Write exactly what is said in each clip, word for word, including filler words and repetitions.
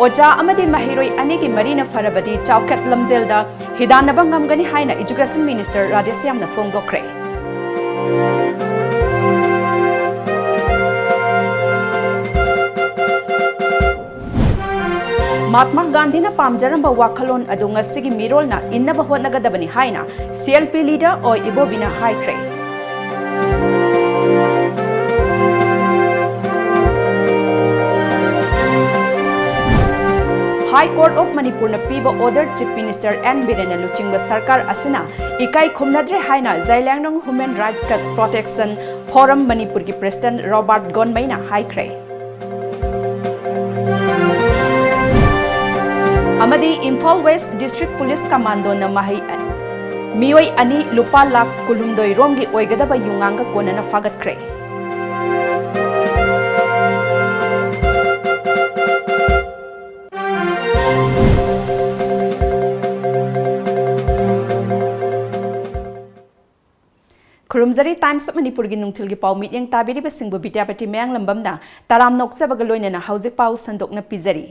ꯑꯣꯖꯥ ꯑꯃꯗꯤ ꯃꯍꯩꯔꯣꯏ ꯑꯅꯤꯒꯤ ꯃꯔꯤꯅ ꯐꯔꯕꯗꯤ ꯆꯥꯎꯈꯠ ꯂꯝꯖꯦꯜꯗ ꯍꯤꯗꯥꯟꯅꯕ ꯉꯝꯒꯅꯤ ꯍꯥꯏꯅ Education Minister ꯔꯥꯙꯦꯁ꯭ꯌꯥꯝꯅ ꯐꯣꯡꯗꯣꯛꯈ꯭ꯔꯦ꯫ ꯃꯍꯥꯠꯃꯥ ꯒꯥꯟꯙꯤꯅ ꯄꯥꯝꯖꯔꯝꯕ ꯋꯥꯈꯜꯂꯣꯟ ꯑꯗꯨ ꯉꯁꯤꯒꯤ ꯃꯤꯔꯣꯜꯅ ꯏꯟꯅꯕ ꯍꯣꯠꯅꯒꯗꯕꯅꯤ ꯍꯥꯏꯅ C L P leader ꯑꯣ ꯏꯕꯣꯕꯤꯅ ꯍꯥꯏꯈ꯭ꯔꯦ꯫ High Court of Manipurꯅ ꯄꯤꯕ order Chief Minister N ꯕꯤꯔꯦꯟꯅ ꯂꯨꯆꯤꯡꯕ ꯁꯔꯀꯥꯔ ꯑꯁꯤꯅ ꯏꯀꯥꯏ ꯈꯨꯝꯅꯗ꯭ꯔꯦ ꯍꯥꯏꯅ ꯖꯥꯏꯂꯤꯌꯥꯡꯔꯣꯡ Human Rights Protection Forum ꯃꯅꯤꯄꯨꯔꯒꯤ President ꯔꯣꯕꯥꯔꯠ ꯒꯣꯟꯃꯩꯅ ꯍꯥꯏꯈ꯭ꯔꯦ꯫ ꯑꯃꯗꯤ ꯏꯝꯐꯥꯜ West District Police Commandoꯅ ꯃꯍꯩ, ꯃꯤꯑꯣꯏ ꯑꯅꯤ ꯂꯨꯄꯥ ꯂꯥꯈ ꯀꯨꯟꯍꯨꯝꯗꯣꯏ ꯔꯣꯝꯒꯤ ꯑꯣꯏꯒꯗꯕ ꯌꯨꯉꯥꯡꯒ ꯀꯣꯟꯅꯅ ꯐꯥꯒꯠꯈ꯭ꯔꯦ꯫ ꯈꯨꯔꯨꯝꯖꯔꯤ꯫ Times of ꯃꯅꯤꯄꯨꯔꯒꯤ ꯅꯨꯡꯊꯤꯜꯒꯤ ꯄꯥꯎ ꯃꯤꯠꯌꯦꯡ ꯇꯥꯕꯤꯔꯤꯕꯁꯤꯡꯕꯨ ꯕꯤꯗ꯭ꯌꯥꯄꯇꯤ ꯃꯌꯥꯡꯂꯝꯕꯝꯅ ꯇꯔꯥꯝꯅ ꯑꯣꯛꯆꯕꯒ ꯂꯣꯏꯅꯅ ꯍꯧꯖꯤꯛ ꯄꯥꯎ ꯁꯟꯗꯣꯛꯅ ꯄꯤꯖꯔꯤ꯫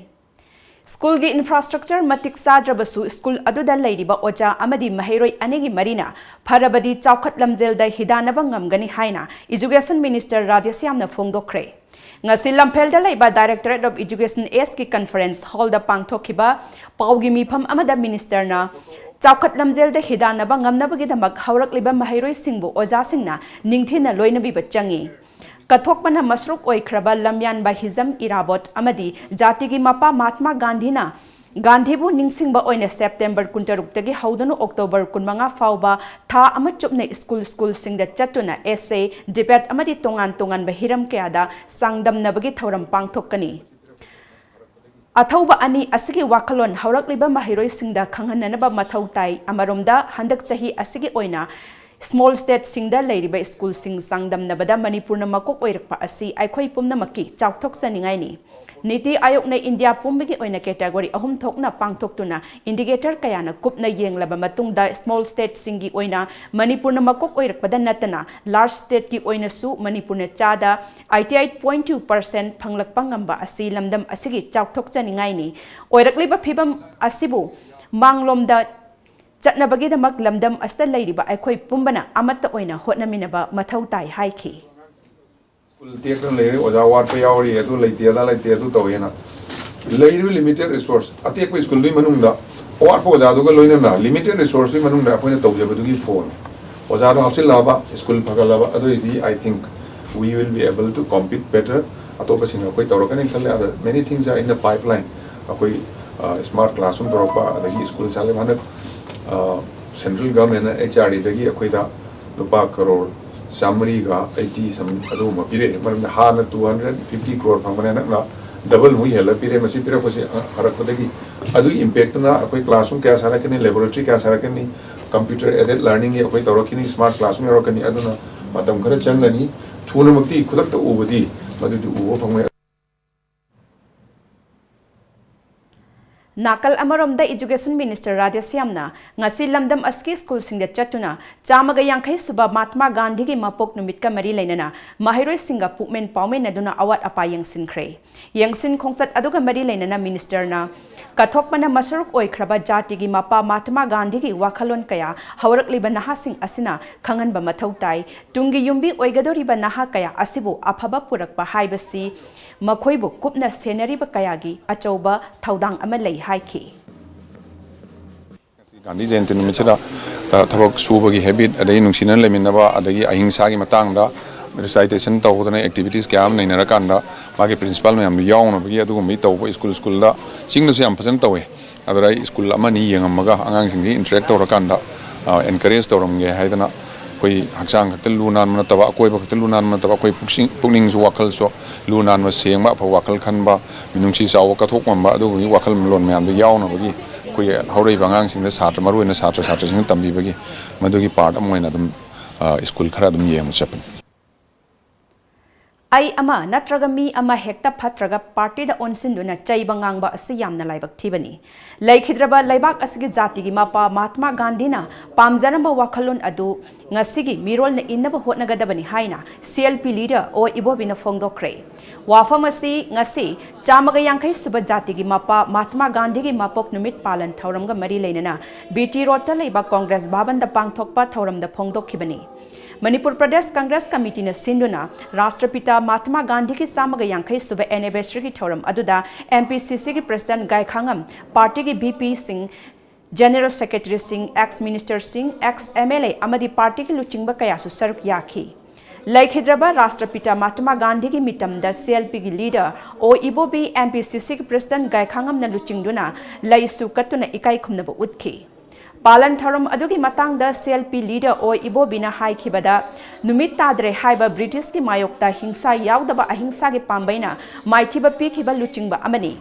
ꯁ꯭ꯀꯨꯜꯒꯤ infrastructure ꯃꯇꯤꯛ ꯆꯥꯗ꯭ꯔꯕꯁꯨ ꯁ꯭ꯀꯨꯜ ꯑꯗꯨꯗ ꯂꯩꯔꯤꯕ ꯑꯣꯖꯥ ꯑꯃꯗꯤ ꯃꯍꯩꯔꯣꯏ ꯑꯅꯤꯒꯤ ꯃꯔꯤꯅ ꯐꯔꯕꯗꯤ ꯆꯥꯎꯈꯠ ꯂꯝꯖꯦꯜꯗ ꯍꯤꯗꯥꯟꯅꯕ ꯉꯝꯒꯅꯤ ꯍꯥꯏꯅ Education Minister ꯔꯥꯙꯦꯁ꯭ꯌꯥꯝꯅ ꯐꯣꯡꯗꯣꯛꯈ꯭ꯔꯦ꯫ ꯉꯁꯤ ꯂꯝꯐꯦꯜꯗ ꯂꯩꯕ Directorate of Education Eastꯀꯤ conference hallꯗ ꯄꯥꯡꯊꯣꯛꯈꯤꯕ ꯄꯥꯎꯒꯤ ꯃꯤꯐꯝ ꯑꯃꯗ ministerꯅ ꯆꯥꯎꯈꯠ ꯂꯝꯖꯦꯜꯗ ꯍꯤꯗꯥꯟꯅꯕ ꯉꯝꯅꯕꯒꯤꯗꯃꯛ ꯍꯧꯔꯛꯂꯤꯕ ꯃꯍꯩꯔꯣꯏꯁꯤꯡꯕꯨ ꯑꯣꯖꯥꯁꯤꯡꯅ ꯅꯤꯡꯊꯤꯅ ꯂꯣꯏꯅꯕꯤꯕ ꯆꯪꯏ꯫ ꯀꯠꯊꯣꯛꯄꯅ ꯃꯁꯔꯨꯛ ꯑꯣꯏꯈ꯭ꯔꯕ ꯂꯝꯌꯥꯟꯕ ꯍꯤꯖꯝ ꯏꯔꯥꯕꯣꯠ ꯑꯃꯗꯤ ꯖꯥꯇꯤꯒꯤ ꯃꯄꯥ ꯃꯍꯥꯠꯃꯥ ꯒꯥꯟꯙꯤꯅ, ꯒꯥꯟꯙꯤꯕꯨ ꯅꯤꯡꯁꯤꯡꯕ ꯑꯣꯏꯅ September ꯀꯨꯟꯇꯔꯨꯛꯇꯒꯤ ꯍꯧꯗꯨꯅ October ꯀꯨꯟꯃꯉꯥ ꯐꯥꯎꯕ ꯊꯥ ꯑꯃ ꯆꯨꯞꯅ ꯁ꯭ꯀꯨꯜ ꯁ꯭ꯀꯨꯜꯁꯤꯡꯗ ꯆꯠꯇꯨꯅ essay, debate ꯑꯃꯗꯤ ꯇꯣꯉꯥꯟ ꯇꯣꯉꯥꯟꯕ ꯍꯤꯔꯝ ꯀꯌꯥꯗ ꯆꯥꯡꯗꯝꯅꯕꯒꯤ ꯊꯧꯔꯝ ꯄꯥꯡꯊꯣꯛꯀꯅꯤ꯫ ꯑꯊꯧꯕ ꯑꯅꯤ ꯑꯁꯤꯒꯤ ꯋꯥꯈꯜꯂꯣꯟ ꯍꯧꯔꯛꯂꯤꯕ ꯃꯍꯩꯔꯣꯏꯁꯤꯡꯗ ꯈꯪꯍꯟꯅꯅꯕ ꯃꯊꯧ ꯇꯥꯏ꯫ ꯑꯃꯔꯣꯝꯗ, ꯍꯟꯗꯛ ꯆꯍꯤ ꯑꯁꯤꯒꯤ ꯑꯣꯏꯅ small stateꯁꯤꯡꯗ ꯂꯩꯔꯤꯕ ꯁ꯭ꯀꯨꯜꯁꯤꯡ ꯆꯥꯡꯗꯝꯅꯕꯗ ꯃꯅꯤꯄꯨꯔꯅ ꯃꯀꯣꯛ ꯑꯣꯏꯔꯛꯄ ꯑꯁꯤ ꯑꯩꯈꯣꯏ ꯄꯨꯝꯅꯃꯛꯀꯤ ꯆꯥꯎꯊꯣꯛꯆꯅꯤꯡꯉꯥꯏꯅꯤ꯫ ꯅꯤꯇꯤ ꯑꯥꯌꯣꯒꯅ ꯏꯟꯗꯤꯌꯥ ꯄꯨꯝꯕꯒꯤ ꯑꯣꯏꯅ ꯀꯦꯇꯦꯒꯣꯔꯤ ꯑꯍꯨꯝ ꯊꯣꯛꯅ ꯄꯥꯡꯊꯣꯛꯇꯨꯅ ꯏꯟꯗꯤꯀꯦꯇꯔ ꯀꯌꯥꯅ ꯀꯨꯞꯅ ꯌꯦꯡꯂꯕ ꯃꯇꯨꯡꯗ ꯁ꯭ꯃꯣꯜ ꯁ꯭ꯇꯦꯠꯁꯤꯡꯒꯤ ꯑꯣꯏꯅ ꯃꯅꯤꯄꯨꯔꯅ ꯃꯀꯣꯛ ꯑꯣꯏꯔꯛꯄꯗ ꯅꯠꯇꯅ ꯂꯥꯔꯖ ꯁ꯭ꯇꯦꯠꯀꯤ ꯑꯣꯏꯅꯁꯨ ꯃꯅꯤꯄꯨꯔꯅ ꯆꯥꯗ eighty eight point two percent ꯐꯪꯂꯛꯄ ꯉꯝꯕ ꯑꯁꯤ ꯂꯝꯗꯝ ꯑꯁꯤꯒꯤ ꯆꯥꯎꯊꯣꯛꯆꯅꯤꯡꯉꯥꯏꯅꯤ꯫ ꯑꯣꯏꯔꯛꯂꯤꯕ ꯐꯤꯕꯝ ꯑꯁꯤꯕꯨ ꯃꯥꯡꯂꯣꯝꯗ ꯆꯠꯅꯕꯒꯤꯗꯃꯛ ꯂꯝꯗꯝ ꯑꯁꯤꯗ ꯂꯩꯔꯤꯕ ꯑꯩꯈꯣꯏ ꯄꯨꯝꯕꯅ ꯑꯃꯠꯇ ꯑꯣꯏꯅ ꯍꯣꯠꯅꯃꯤꯟꯅꯕ ꯃꯊꯧ ꯇꯥꯏ ꯍꯥꯏꯈꯤ꯫ ꯁ꯭ꯀꯨꯜ ꯇꯦꯛꯇꯅ ꯂꯩꯔꯦ, ꯑꯣꯖꯥ ꯋꯥꯠꯄ ꯌꯥꯎꯔꯤ, ꯑꯗꯨ ꯂꯩꯇꯦ, ꯑꯗꯥ ꯂꯩꯇꯦ, ꯑꯗꯨ ꯇꯧꯋꯦꯅ꯫ ꯂꯩꯔꯤꯕ ꯂꯤꯃꯤꯇꯦꯠ ꯔꯤꯁꯣꯔꯁ, ꯑꯇꯦꯛꯄ ꯁ꯭ꯀꯨꯜꯗꯨꯒꯤ ꯃꯅꯨꯡꯗ ꯑꯋꯥꯠꯄ ꯑꯣꯖꯥꯗꯨꯒ ꯂꯣꯏꯅꯅ ꯂꯤꯃꯤꯇꯦꯠ ꯔꯤꯁꯣꯔꯁꯇꯨꯒꯤ ꯃꯅꯨꯡꯗ ꯑꯩꯈꯣꯏꯅ ꯇꯧꯖꯕꯗꯨꯒꯤ ꯐꯣꯟ꯫ ꯑꯣꯖꯥꯗꯣ ꯍꯥꯞꯆꯤꯜꯂꯛꯑꯕ, ꯁ꯭ꯀꯨꯜ ꯐꯒꯠꯂꯕ, ꯑꯗꯨ ꯑꯣꯏꯔꯗꯤ I think we will be able to compete better꯫ ꯑꯇꯣꯞꯄꯁꯤꯡ ꯑꯩꯈꯣꯏ ꯇꯧꯔꯛꯀꯅꯤ ꯈꯜꯂꯦ꯫ ꯑꯗ many things are in the pipeline꯫ ꯑꯩꯈꯣꯏ ꯁ꯭ꯃꯥꯔꯠ ꯀ꯭ꯂꯥꯁꯔꯨꯝ ꯇꯧꯔꯛꯄ, ꯑꯗꯒꯤ ꯁ꯭ꯀꯨꯜ ꯆꯥꯂꯦ ꯍꯟꯗꯛ ꯁꯦꯟꯇ꯭ꯔꯦꯜ ꯒꯚꯔꯟꯃꯦꯟꯅ ꯑꯩꯆ ꯑꯥꯔ ꯗꯤꯗꯒꯤ ꯑꯩꯈꯣꯏꯗ ꯂꯨꯄꯥ ꯀꯔꯣꯔ ꯆꯥꯃꯔꯤꯒ ꯑꯩꯠꯇꯤ ꯁꯝ ꯑꯗꯨꯒꯨꯝꯕ ꯄꯤꯔꯛꯑꯦ꯫ ꯃꯔꯝꯗꯤ ꯍꯥꯟꯅ ꯇꯨ ꯍꯟꯗ꯭ꯔꯦꯠ ꯐꯤꯐꯇꯤ ꯀ꯭ꯔꯣꯔ ꯐꯪꯕꯅꯦ, ꯍꯟꯗꯛꯅ ꯗꯕꯜꯃꯨꯛ ꯍꯦꯜꯂꯒ ꯄꯤꯔꯛꯑꯦ꯫ ꯃꯁꯤ ꯄꯤꯔꯛꯄꯁꯤ ꯐꯔꯛꯄꯗꯒꯤ ꯑꯗꯨꯒꯤ ꯏꯝꯄꯦꯛꯇꯨꯅ ꯑꯩꯈꯣꯏ ꯀ꯭ꯂꯥꯁꯔꯨꯝ ꯀꯌꯥ ꯁꯥꯔꯛꯀꯅꯤ, ꯂꯦꯕꯣꯔꯦꯇꯔꯤ ꯀꯌꯥ ꯁꯥꯔꯛꯀꯅꯤ, ꯀꯝꯄ꯭ꯌꯨꯇꯔ ꯑꯦꯗꯦꯠ ꯂꯔꯅꯤꯡꯒꯤ ꯑꯩꯈꯣꯏ ꯇꯧꯔꯛꯈꯤꯅꯤ, ꯁ꯭ꯃꯥꯔꯠ ꯀ꯭ꯂꯥꯁꯔꯨꯝ ꯌꯧꯔꯛꯀꯅꯤ꯫ ꯑꯗꯨꯅ ꯃꯇꯝ ꯈꯔ ꯆꯪꯒꯅꯤ꯫ ꯊꯨꯅꯃꯛꯇꯤ ꯈꯨꯗꯛꯇ ꯎꯕꯗꯤ ꯃꯗꯨꯗꯤ ꯎꯕ ꯐꯪꯉꯣꯏ꯫ ꯅꯥꯀꯜ ꯑꯃꯔꯣꯝꯗ Education Minister ꯔꯥꯙꯦꯁ꯭ꯌꯥꯝꯅ ꯉꯁꯤ ꯂꯝꯗꯝ ꯑꯁꯤꯒꯤ ꯁ꯭ꯀꯨꯜꯁꯤꯡꯗ ꯆꯠꯇꯨꯅ ꯆꯥꯝꯃꯒ ꯌꯥꯡꯈꯩ ꯁꯨꯕ ꯃꯍꯥꯇꯃꯥ ꯒꯥꯟꯙꯤꯒꯤ ꯃꯄꯣꯛ ꯅꯨꯃꯤꯠꯀ ꯃꯔꯤ ꯂꯩꯅꯅ ꯃꯍꯩꯔꯣꯏꯁꯤꯡꯒ ꯄꯨꯛꯃꯦꯟ ꯄꯥꯎꯃꯤꯟꯅꯗꯨꯅ ꯑꯋꯥꯠ ꯑꯄꯥ ꯌꯦꯡꯁꯤꯟꯈ꯭ꯔꯦ꯫ ꯌꯦꯡꯁꯤꯟ ꯈꯣꯡꯆꯠ ꯑꯗꯨꯒ ꯃꯔꯤ ꯂꯩꯅꯅ ꯃꯤꯅꯤꯁꯇꯔꯅ ꯀꯠꯊꯣꯛꯄꯅ ꯃꯁꯔꯨꯛ ꯑꯣꯏꯈ꯭ꯔꯕ ꯖꯥꯇꯤꯒꯤ ꯃꯄꯥ ꯃꯍꯥꯇꯃꯥ ꯒꯥꯟꯙꯤꯒꯤ ꯋꯥꯈꯜꯂꯣꯟ ꯀꯌꯥ ꯍꯧꯔꯛꯂꯤꯕ ꯅꯍꯥꯁꯤꯡ ꯑꯁꯤꯅ ꯈꯪꯍꯟꯕ ꯃꯊꯧ ꯇꯥꯏ꯫ ꯇꯨꯡꯒꯤ ꯌꯨꯝꯕꯤ ꯑꯣꯏꯒꯗꯧꯔꯤꯕ ꯅꯍꯥ ꯀꯌꯥ ꯑꯁꯤꯕꯨ ꯑꯐꯕ ꯄꯨꯔꯛꯄ ꯍꯥꯏꯕꯁꯤ ꯃꯈꯣꯏꯕꯨ ꯀꯨꯞꯅ ꯁꯦꯟꯅꯔꯤꯕ ꯀꯌꯥꯒꯤ ꯑꯆꯧꯕ ꯊꯧꯗꯥꯡ ꯑꯃ ꯂꯩ ꯍꯥꯏꯈꯤ꯫ ꯒꯥꯟꯙꯤ ꯖꯌꯟꯇꯤ ꯅꯨꯃꯤꯠꯁꯤꯗ ꯊꯕꯛ ꯁꯨꯕꯒꯤ ꯍꯦꯕꯤꯠ, ꯑꯗꯒꯤ ꯅꯨꯡꯁꯤꯅꯅ ꯂꯩꯃꯤꯟꯅꯕ, ꯑꯗꯒꯤ ꯑꯍꯤꯡꯁꯥꯒꯤ ꯃꯇꯥꯡꯗ ꯔꯤꯁꯥꯏꯇꯦꯁꯟ ꯇꯧꯗꯅ ꯑꯦꯛꯇꯤꯚꯤꯇꯤꯁ ꯀꯌꯥ ꯑꯃ ꯅꯩꯅꯔꯀꯥꯟꯗ ꯃꯥꯒꯤ ꯄ꯭ꯔꯤꯟꯁꯤꯄꯥꯜ ꯃꯌꯥꯝꯗꯨ ꯌꯥꯎꯅꯕꯒꯤ ꯑꯗꯨꯒꯨꯝꯕꯒꯤ ꯇꯧꯕ ꯁ꯭ꯀꯨꯜ ꯁ꯭ꯀꯨꯜꯗ ꯆꯤꯡꯗꯁꯨ ꯌꯥꯝ ꯐꯖꯅ ꯇꯧꯋꯦ꯫ ꯑꯗꯨꯗ ꯑꯩ ꯁ꯭ꯀꯨꯜ ꯑꯃꯅꯤ ꯌꯦꯡꯉꯝꯃꯒ ꯑꯉꯥꯡꯁꯤꯡꯁꯤ ꯏꯟꯇꯔꯦꯛ ꯇꯧꯔꯀꯥꯟꯗ ꯑꯦꯟꯀꯔꯦꯖ ꯇꯧꯔꯝꯒꯦ ꯍꯥꯏꯗꯅ ꯑꯩꯈꯣꯏ ꯍꯛꯆꯥꯡ ꯈꯛꯇ ꯂꯨ ꯅꯥꯟꯕ ꯅꯠꯇꯕ, ꯑꯀꯣꯏꯕ ꯈꯛꯇ ꯂꯨ ꯅꯥꯟꯕ ꯅꯠꯇꯕ, ꯑꯩꯈꯣꯏ ꯄꯨꯛꯁꯤꯡ ꯄꯨꯛꯅꯤꯡꯁꯨ ꯋꯥꯈꯜꯁꯨ ꯂꯨ ꯅꯥꯟꯕ, ꯁꯦꯡꯕ, ꯑꯐꯕ ꯋꯥꯈꯜ ꯈꯟꯕ, ꯃꯤꯅꯨꯡꯁꯤ ꯆꯥꯎꯕ, ꯀꯠꯊꯣꯛ ꯉꯝꯕ ꯑꯗꯨꯒꯨꯝꯕꯒꯤ ꯋꯥꯈꯜꯂꯣꯟ ꯃꯌꯥꯝꯗꯨ ꯌꯥꯎꯅꯕꯒꯤ ꯑꯩꯈꯣꯏꯒꯤ ꯍꯧꯔꯛꯏꯕ ꯑꯉꯥꯡꯁꯤꯡꯗ ꯁꯥꯇ꯭ꯔ, ꯃꯔꯨꯑꯣꯏꯅ ꯁꯥꯇ꯭ꯔ ꯁꯥꯇ꯭ꯔꯁꯤꯡꯅ ꯇꯝꯕꯤꯕꯒꯤ ꯃꯗꯨꯒꯤ ꯄꯥꯔꯠ ꯑꯃ ꯑꯣꯏꯅ ꯑꯗꯨꯝ ꯁ꯭ꯀꯨꯜ ꯈꯔ ꯑꯗꯨꯝ ꯌꯦꯡꯕ ꯆꯠꯄꯅꯤ꯫ ꯑꯩ ꯑꯃ ꯅꯠꯇ꯭ꯔꯒ ꯃꯤ ꯑꯃ ꯍꯦꯛꯇ ꯐꯠꯇ꯭ꯔꯒ ꯄꯥꯔꯇꯤꯗ ꯑꯣꯟꯁꯤꯟꯗꯨꯅ ꯆꯩꯕ ꯉꯥꯡꯕ ꯑꯁꯤ ꯌꯥꯝꯅ ꯂꯥꯏꯕꯛ ꯊꯤꯕꯅꯤ꯫ ꯂꯩꯈꯤꯗ꯭ꯔꯕ ꯂꯩꯕꯥꯛ ꯑꯁꯤꯒꯤ ꯖꯥꯇꯤꯒꯤ ꯃꯄꯥ ꯃꯍꯥꯠꯃꯥ ꯒꯥꯟꯙꯤꯅ ꯄꯥꯝꯖꯔꯝꯕ ꯋꯥꯈꯜꯂꯣꯟ ꯑꯗꯨ ꯉꯁꯤꯒꯤ ꯃꯤꯔꯣꯜꯅ ꯏꯟꯅꯕ ꯍꯣꯠꯅꯒꯗꯕꯅꯤ ꯍꯥꯏꯅ ꯁꯤ ꯑꯦꯜ ꯄꯤ ꯂꯤꯗꯔ ꯑꯣ ꯏꯕꯣꯕꯤꯅ ꯐꯣꯡꯗꯣꯛꯈ꯭ꯔꯦ꯫ ꯋꯥꯐꯝ ꯑꯁꯤ ꯉꯁꯤ ꯆꯥꯝꯃꯒ ꯌꯥꯡꯈꯩ ꯁꯨꯕ ꯖꯥꯇꯤꯒꯤ ꯃꯄꯥ ꯃꯍꯥꯠꯃꯥ ꯒꯥꯟꯙꯤꯒꯤ ꯃꯄꯣꯛ ꯅꯨꯃꯤꯠ ꯄꯥꯂꯟ ꯊꯧꯔꯝꯒ ꯃꯔꯤ ꯂꯩꯅꯅ ꯕꯤ ꯇꯤ ꯔꯣꯗꯇ ꯂꯩꯕ ꯀꯣꯡꯒ꯭ꯔꯦꯁ ꯚꯕꯟꯗ ꯄꯥꯡꯊꯣꯛꯄ ꯊꯧꯔꯝꯗ ꯐꯣꯡꯗꯣꯛꯈꯤꯕꯅꯤ꯫ ꯃꯅꯤꯄꯨꯔ ꯄ꯭ꯔꯗꯦꯁ ꯀꯪꯒ꯭ꯔꯦꯁ ꯀꯃꯤꯇꯤꯅ ꯁꯤꯟꯗꯨꯅ ꯔꯥꯁꯇ꯭ꯔꯄꯤꯇꯥ ꯃꯍꯥꯠꯃꯥ ꯒꯥꯟꯙꯤꯒꯤ ꯆꯥꯝꯃꯒ ꯌꯥꯡꯈꯩ ꯁꯨꯕ ꯑꯦꯅꯤꯚꯔꯁꯔꯤꯒꯤ ꯊꯧꯔꯝ ꯑꯗꯨꯗ ꯑꯦꯝ ꯄꯤ ꯁꯤ ꯁꯤꯒꯤ ꯄ꯭ꯔꯁꯤꯗꯦꯟꯠ ꯒꯥꯏꯈꯥꯉꯝ, ꯄꯥꯔꯇꯤꯒꯤ ꯚꯤ ꯄꯤꯁꯤꯡ, ꯖꯦꯅꯔꯦꯜ ꯁꯦꯀ꯭ꯔꯦꯇꯔꯤꯁꯤꯡ, ꯑꯦꯛꯁ ꯃꯤꯅꯤꯁꯇꯔꯁꯤꯡ, ꯑꯦꯛꯁ ꯑꯦꯝ ꯑꯦꯜ ꯑꯦ ꯑꯃꯗꯤ ꯄꯥꯔꯇꯤꯒꯤ ꯂꯨꯆꯤꯡꯕ ꯀꯌꯥꯁꯨ ꯁꯔꯨꯛ ꯌꯥꯈꯤ꯫ ꯂꯩꯈꯤꯗ꯭ꯔꯕ ꯔꯥꯁꯇ꯭ꯔꯄꯤꯇꯥ ꯃꯍꯥꯠꯃꯥ ꯒꯥꯟꯙꯤꯒꯤ ꯃꯤꯇꯝꯗ ꯁꯤ ꯑꯦꯜ ꯄꯤꯒꯤ ꯂꯤꯗꯔ ꯑꯣ ꯏꯕꯣꯕꯤ, ꯑꯦꯝ ꯄꯤ ꯁꯤ ꯁꯤꯒꯤ ꯄ꯭ꯔꯁꯤꯗꯦꯟꯠ ꯒꯥꯏꯈꯥꯉꯝꯅ ꯂꯨꯆꯤꯡꯗꯨꯅ ꯂꯩꯁꯨ ꯀꯠꯇꯨꯅ ꯏꯀꯥꯏ ꯈꯨꯝꯅꯕ ꯎꯠꯈꯤ꯫ ꯄꯥꯂꯟ ꯊꯧꯔꯝ ꯑꯗꯨꯒꯤ ꯃꯇꯥꯡꯗ ꯁꯤ ꯑꯦꯜ ꯄꯤ ꯂꯤꯗꯔ ꯑꯣ ꯏꯕꯣꯕꯤꯅ ꯍꯥꯏꯈꯤꯕꯗ, ꯅꯨꯃꯤꯠ ꯇꯥꯗ꯭ꯔꯦ ꯍꯥꯏꯕ ꯕ꯭ꯔꯤꯇꯤꯁꯀꯤ ꯃꯥꯌꯣꯛꯇ ꯍꯤꯡꯁꯥ ꯌꯥꯎꯗꯕ ꯑꯍꯤꯡꯁꯥꯒꯤ ꯄꯥꯝꯕꯩꯅ ꯃꯥꯏꯊꯤꯕ ꯄꯤꯈꯤꯕ ꯂꯨꯆꯤꯡꯕ ꯑꯃꯅꯤ꯫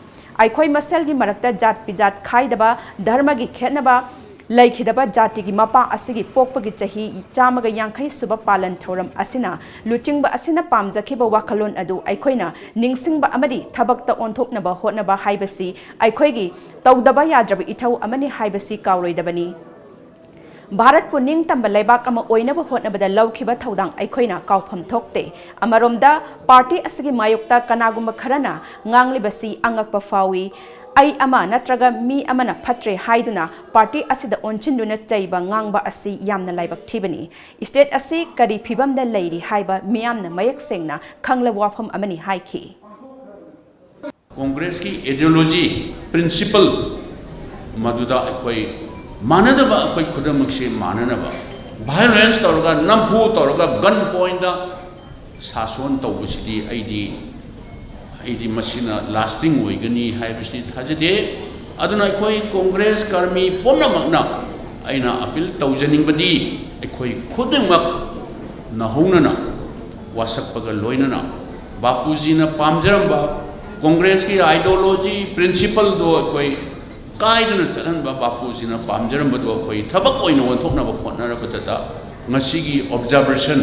ꯑꯩꯈꯣꯏ ꯃꯁꯦꯜꯒꯤ ꯃꯔꯛꯇ ꯖꯥꯠ ꯄꯤꯖꯥꯠ ꯈꯥꯏꯗꯕ, ꯙꯔꯃꯒꯤ ꯈꯦꯠꯅꯕ ꯂꯩꯈꯤꯗꯕ ꯖꯥꯇꯤꯒꯤ ꯃꯄꯥ ꯑꯁꯤꯒꯤ ꯄꯣꯛꯄꯒꯤ ꯆꯍꯤ ꯆꯥꯝꯃꯒ ꯌꯥꯡꯈꯩ ꯁꯨꯕ ꯄꯥꯂꯟ ꯊꯧꯔꯝ ꯑꯁꯤꯅ ꯂꯨꯆꯤꯡꯕ ꯑꯁꯤꯅ ꯄꯥꯝꯖꯈꯤꯕ ꯋꯥꯈꯜꯂꯣꯟ ꯑꯗꯨ ꯑꯩꯈꯣꯏꯅ ꯅꯤꯡꯁꯤꯡꯕ ꯑꯃꯗꯤ ꯊꯕꯛꯇ ꯑꯣꯟꯊꯣꯛꯅꯕ ꯍꯣꯠꯅꯕ ꯍꯥꯏꯕꯁꯤ ꯑꯩꯈꯣꯏꯒꯤ ꯇꯧꯗꯕ ꯌꯥꯗ꯭ꯔꯕ ꯏꯊꯧ ꯑꯃꯅꯤ ꯍꯥꯏꯕꯁꯤ ꯀꯥꯎꯔꯣꯏꯗꯕꯅꯤ꯫ ꯚꯥꯔꯠꯄꯨ ꯅꯤꯡꯇꯝꯕ ꯂꯩꯕꯥꯛ ꯑꯃ ꯑꯣꯏꯅꯕ ꯍꯣꯠꯅꯕꯗ ꯂꯧꯈꯤꯕ ꯊꯧꯗꯥꯡ ꯑꯩꯈꯣꯏꯅ ꯀꯥꯎꯐꯝ ꯊꯣꯛꯇꯦ꯫ ꯑꯃꯔꯣꯝꯗ, ꯄꯥꯔꯇꯤ ꯑꯁꯤꯒꯤ ꯃꯥꯌꯣꯛꯇ ꯀꯅꯥꯒꯨꯝꯕ ꯈꯔꯅ ꯉꯥꯡꯂꯤꯕꯁꯤ ꯑꯉꯛꯄ ꯐꯥꯎꯏ꯫ ꯑꯩ ꯑꯃ ꯅꯠꯇ꯭ꯔꯒ ꯃꯤ ꯑꯃꯅ ꯐꯠꯇ꯭ꯔꯦ ꯍꯥꯏꯗꯨꯅ ꯄꯥꯔꯇꯤ ꯑꯁꯤꯗ ꯑꯣꯟꯁꯤꯟꯗꯨꯅ ꯆꯩꯕ ꯉꯥꯡꯕ ꯑꯁꯤ ꯌꯥꯝꯅ ꯂꯥꯏꯕꯛ ꯊꯤꯕꯅꯤ꯫ ꯁ꯭ꯇꯦꯠ ꯑꯁꯤ ꯀꯔꯤ ꯐꯤꯚꯝꯗ ꯂꯩꯔꯤ ꯍꯥꯏꯕ ꯃꯤꯌꯥꯝꯅ ꯃꯌꯦꯛ ꯁꯦꯡꯅ ꯈꯪꯂꯕ ꯋꯥꯐꯝ ꯑꯃꯅꯤ ꯍꯥꯏꯈꯤ꯫ ꯀꯣꯡꯒ꯭ꯔꯦꯁꯀꯤ ꯑꯥꯏꯗꯤꯌꯣꯂꯣꯖꯤ, ꯄ꯭ꯔꯤꯟꯁꯤꯄꯜ ꯃꯗꯨꯗ ꯑꯩꯈꯣꯏ ꯃꯥꯟꯅꯗꯕ, ꯑꯩꯈꯣꯏ ꯈꯨꯗꯤꯡꯃꯛꯁꯦ ꯃꯥꯟꯅꯅꯕ, ꯚꯥꯏꯑꯣꯂꯦꯟꯁ ꯇꯧꯔꯒ, ꯅꯝꯐꯨ ꯇꯧꯔꯒ, ꯒꯟ ꯄꯣꯏꯟꯗ ꯁꯥꯁꯣꯟ ꯇꯧꯕꯁꯤꯗꯤ ꯑꯩꯗꯤ, ꯑꯩꯗꯤ ꯃꯁꯤꯅ ꯂꯥꯁꯇꯤꯡ ꯑꯣꯏꯒꯅꯤ ꯍꯥꯏꯕꯁꯤ ꯊꯥꯖꯗꯦ꯫ ꯑꯗꯨꯅ ꯑꯩꯈꯣꯏ ꯀꯣꯡꯒ꯭ꯔꯦꯁ ꯀꯔꯃꯤ ꯄꯨꯝꯅꯃꯛꯅ ꯑꯩꯅ ꯑꯄꯤꯜ ꯇꯧꯖꯅꯤꯡꯕꯗꯤ, ꯑꯩꯈꯣꯏ ꯈꯨꯗꯤꯡꯃꯛ ꯅꯧꯍꯧꯅꯅ ꯋꯥꯁꯛꯄꯒ ꯂꯣꯏꯅꯅ ꯕꯥꯄꯨꯖꯤꯅ ꯄꯥꯝꯖꯔꯝꯕ ꯀꯣꯡꯒ꯭ꯔꯦꯁꯀꯤ ꯑꯥꯏꯗꯤꯌꯣꯂꯣꯖꯤ, ꯄ꯭ꯔꯤꯟꯁꯤꯄꯜꯗꯣ ꯑꯩꯈꯣꯏ ꯀꯥꯏꯗꯅ ꯆꯠꯍꯟꯕ, ꯕꯥꯄꯨꯖꯤꯅ ꯄꯥꯝꯖꯔꯝꯕꯗꯣ ꯑꯩꯈꯣꯏ ꯊꯕꯛ ꯑꯣꯏꯅ ꯑꯣꯟꯊꯣꯛꯅꯕ ꯍꯣꯠꯅꯔꯛꯄꯗꯇ ꯉꯁꯤꯒꯤ ꯑꯣꯕꯖꯥꯔꯕꯦꯁꯟ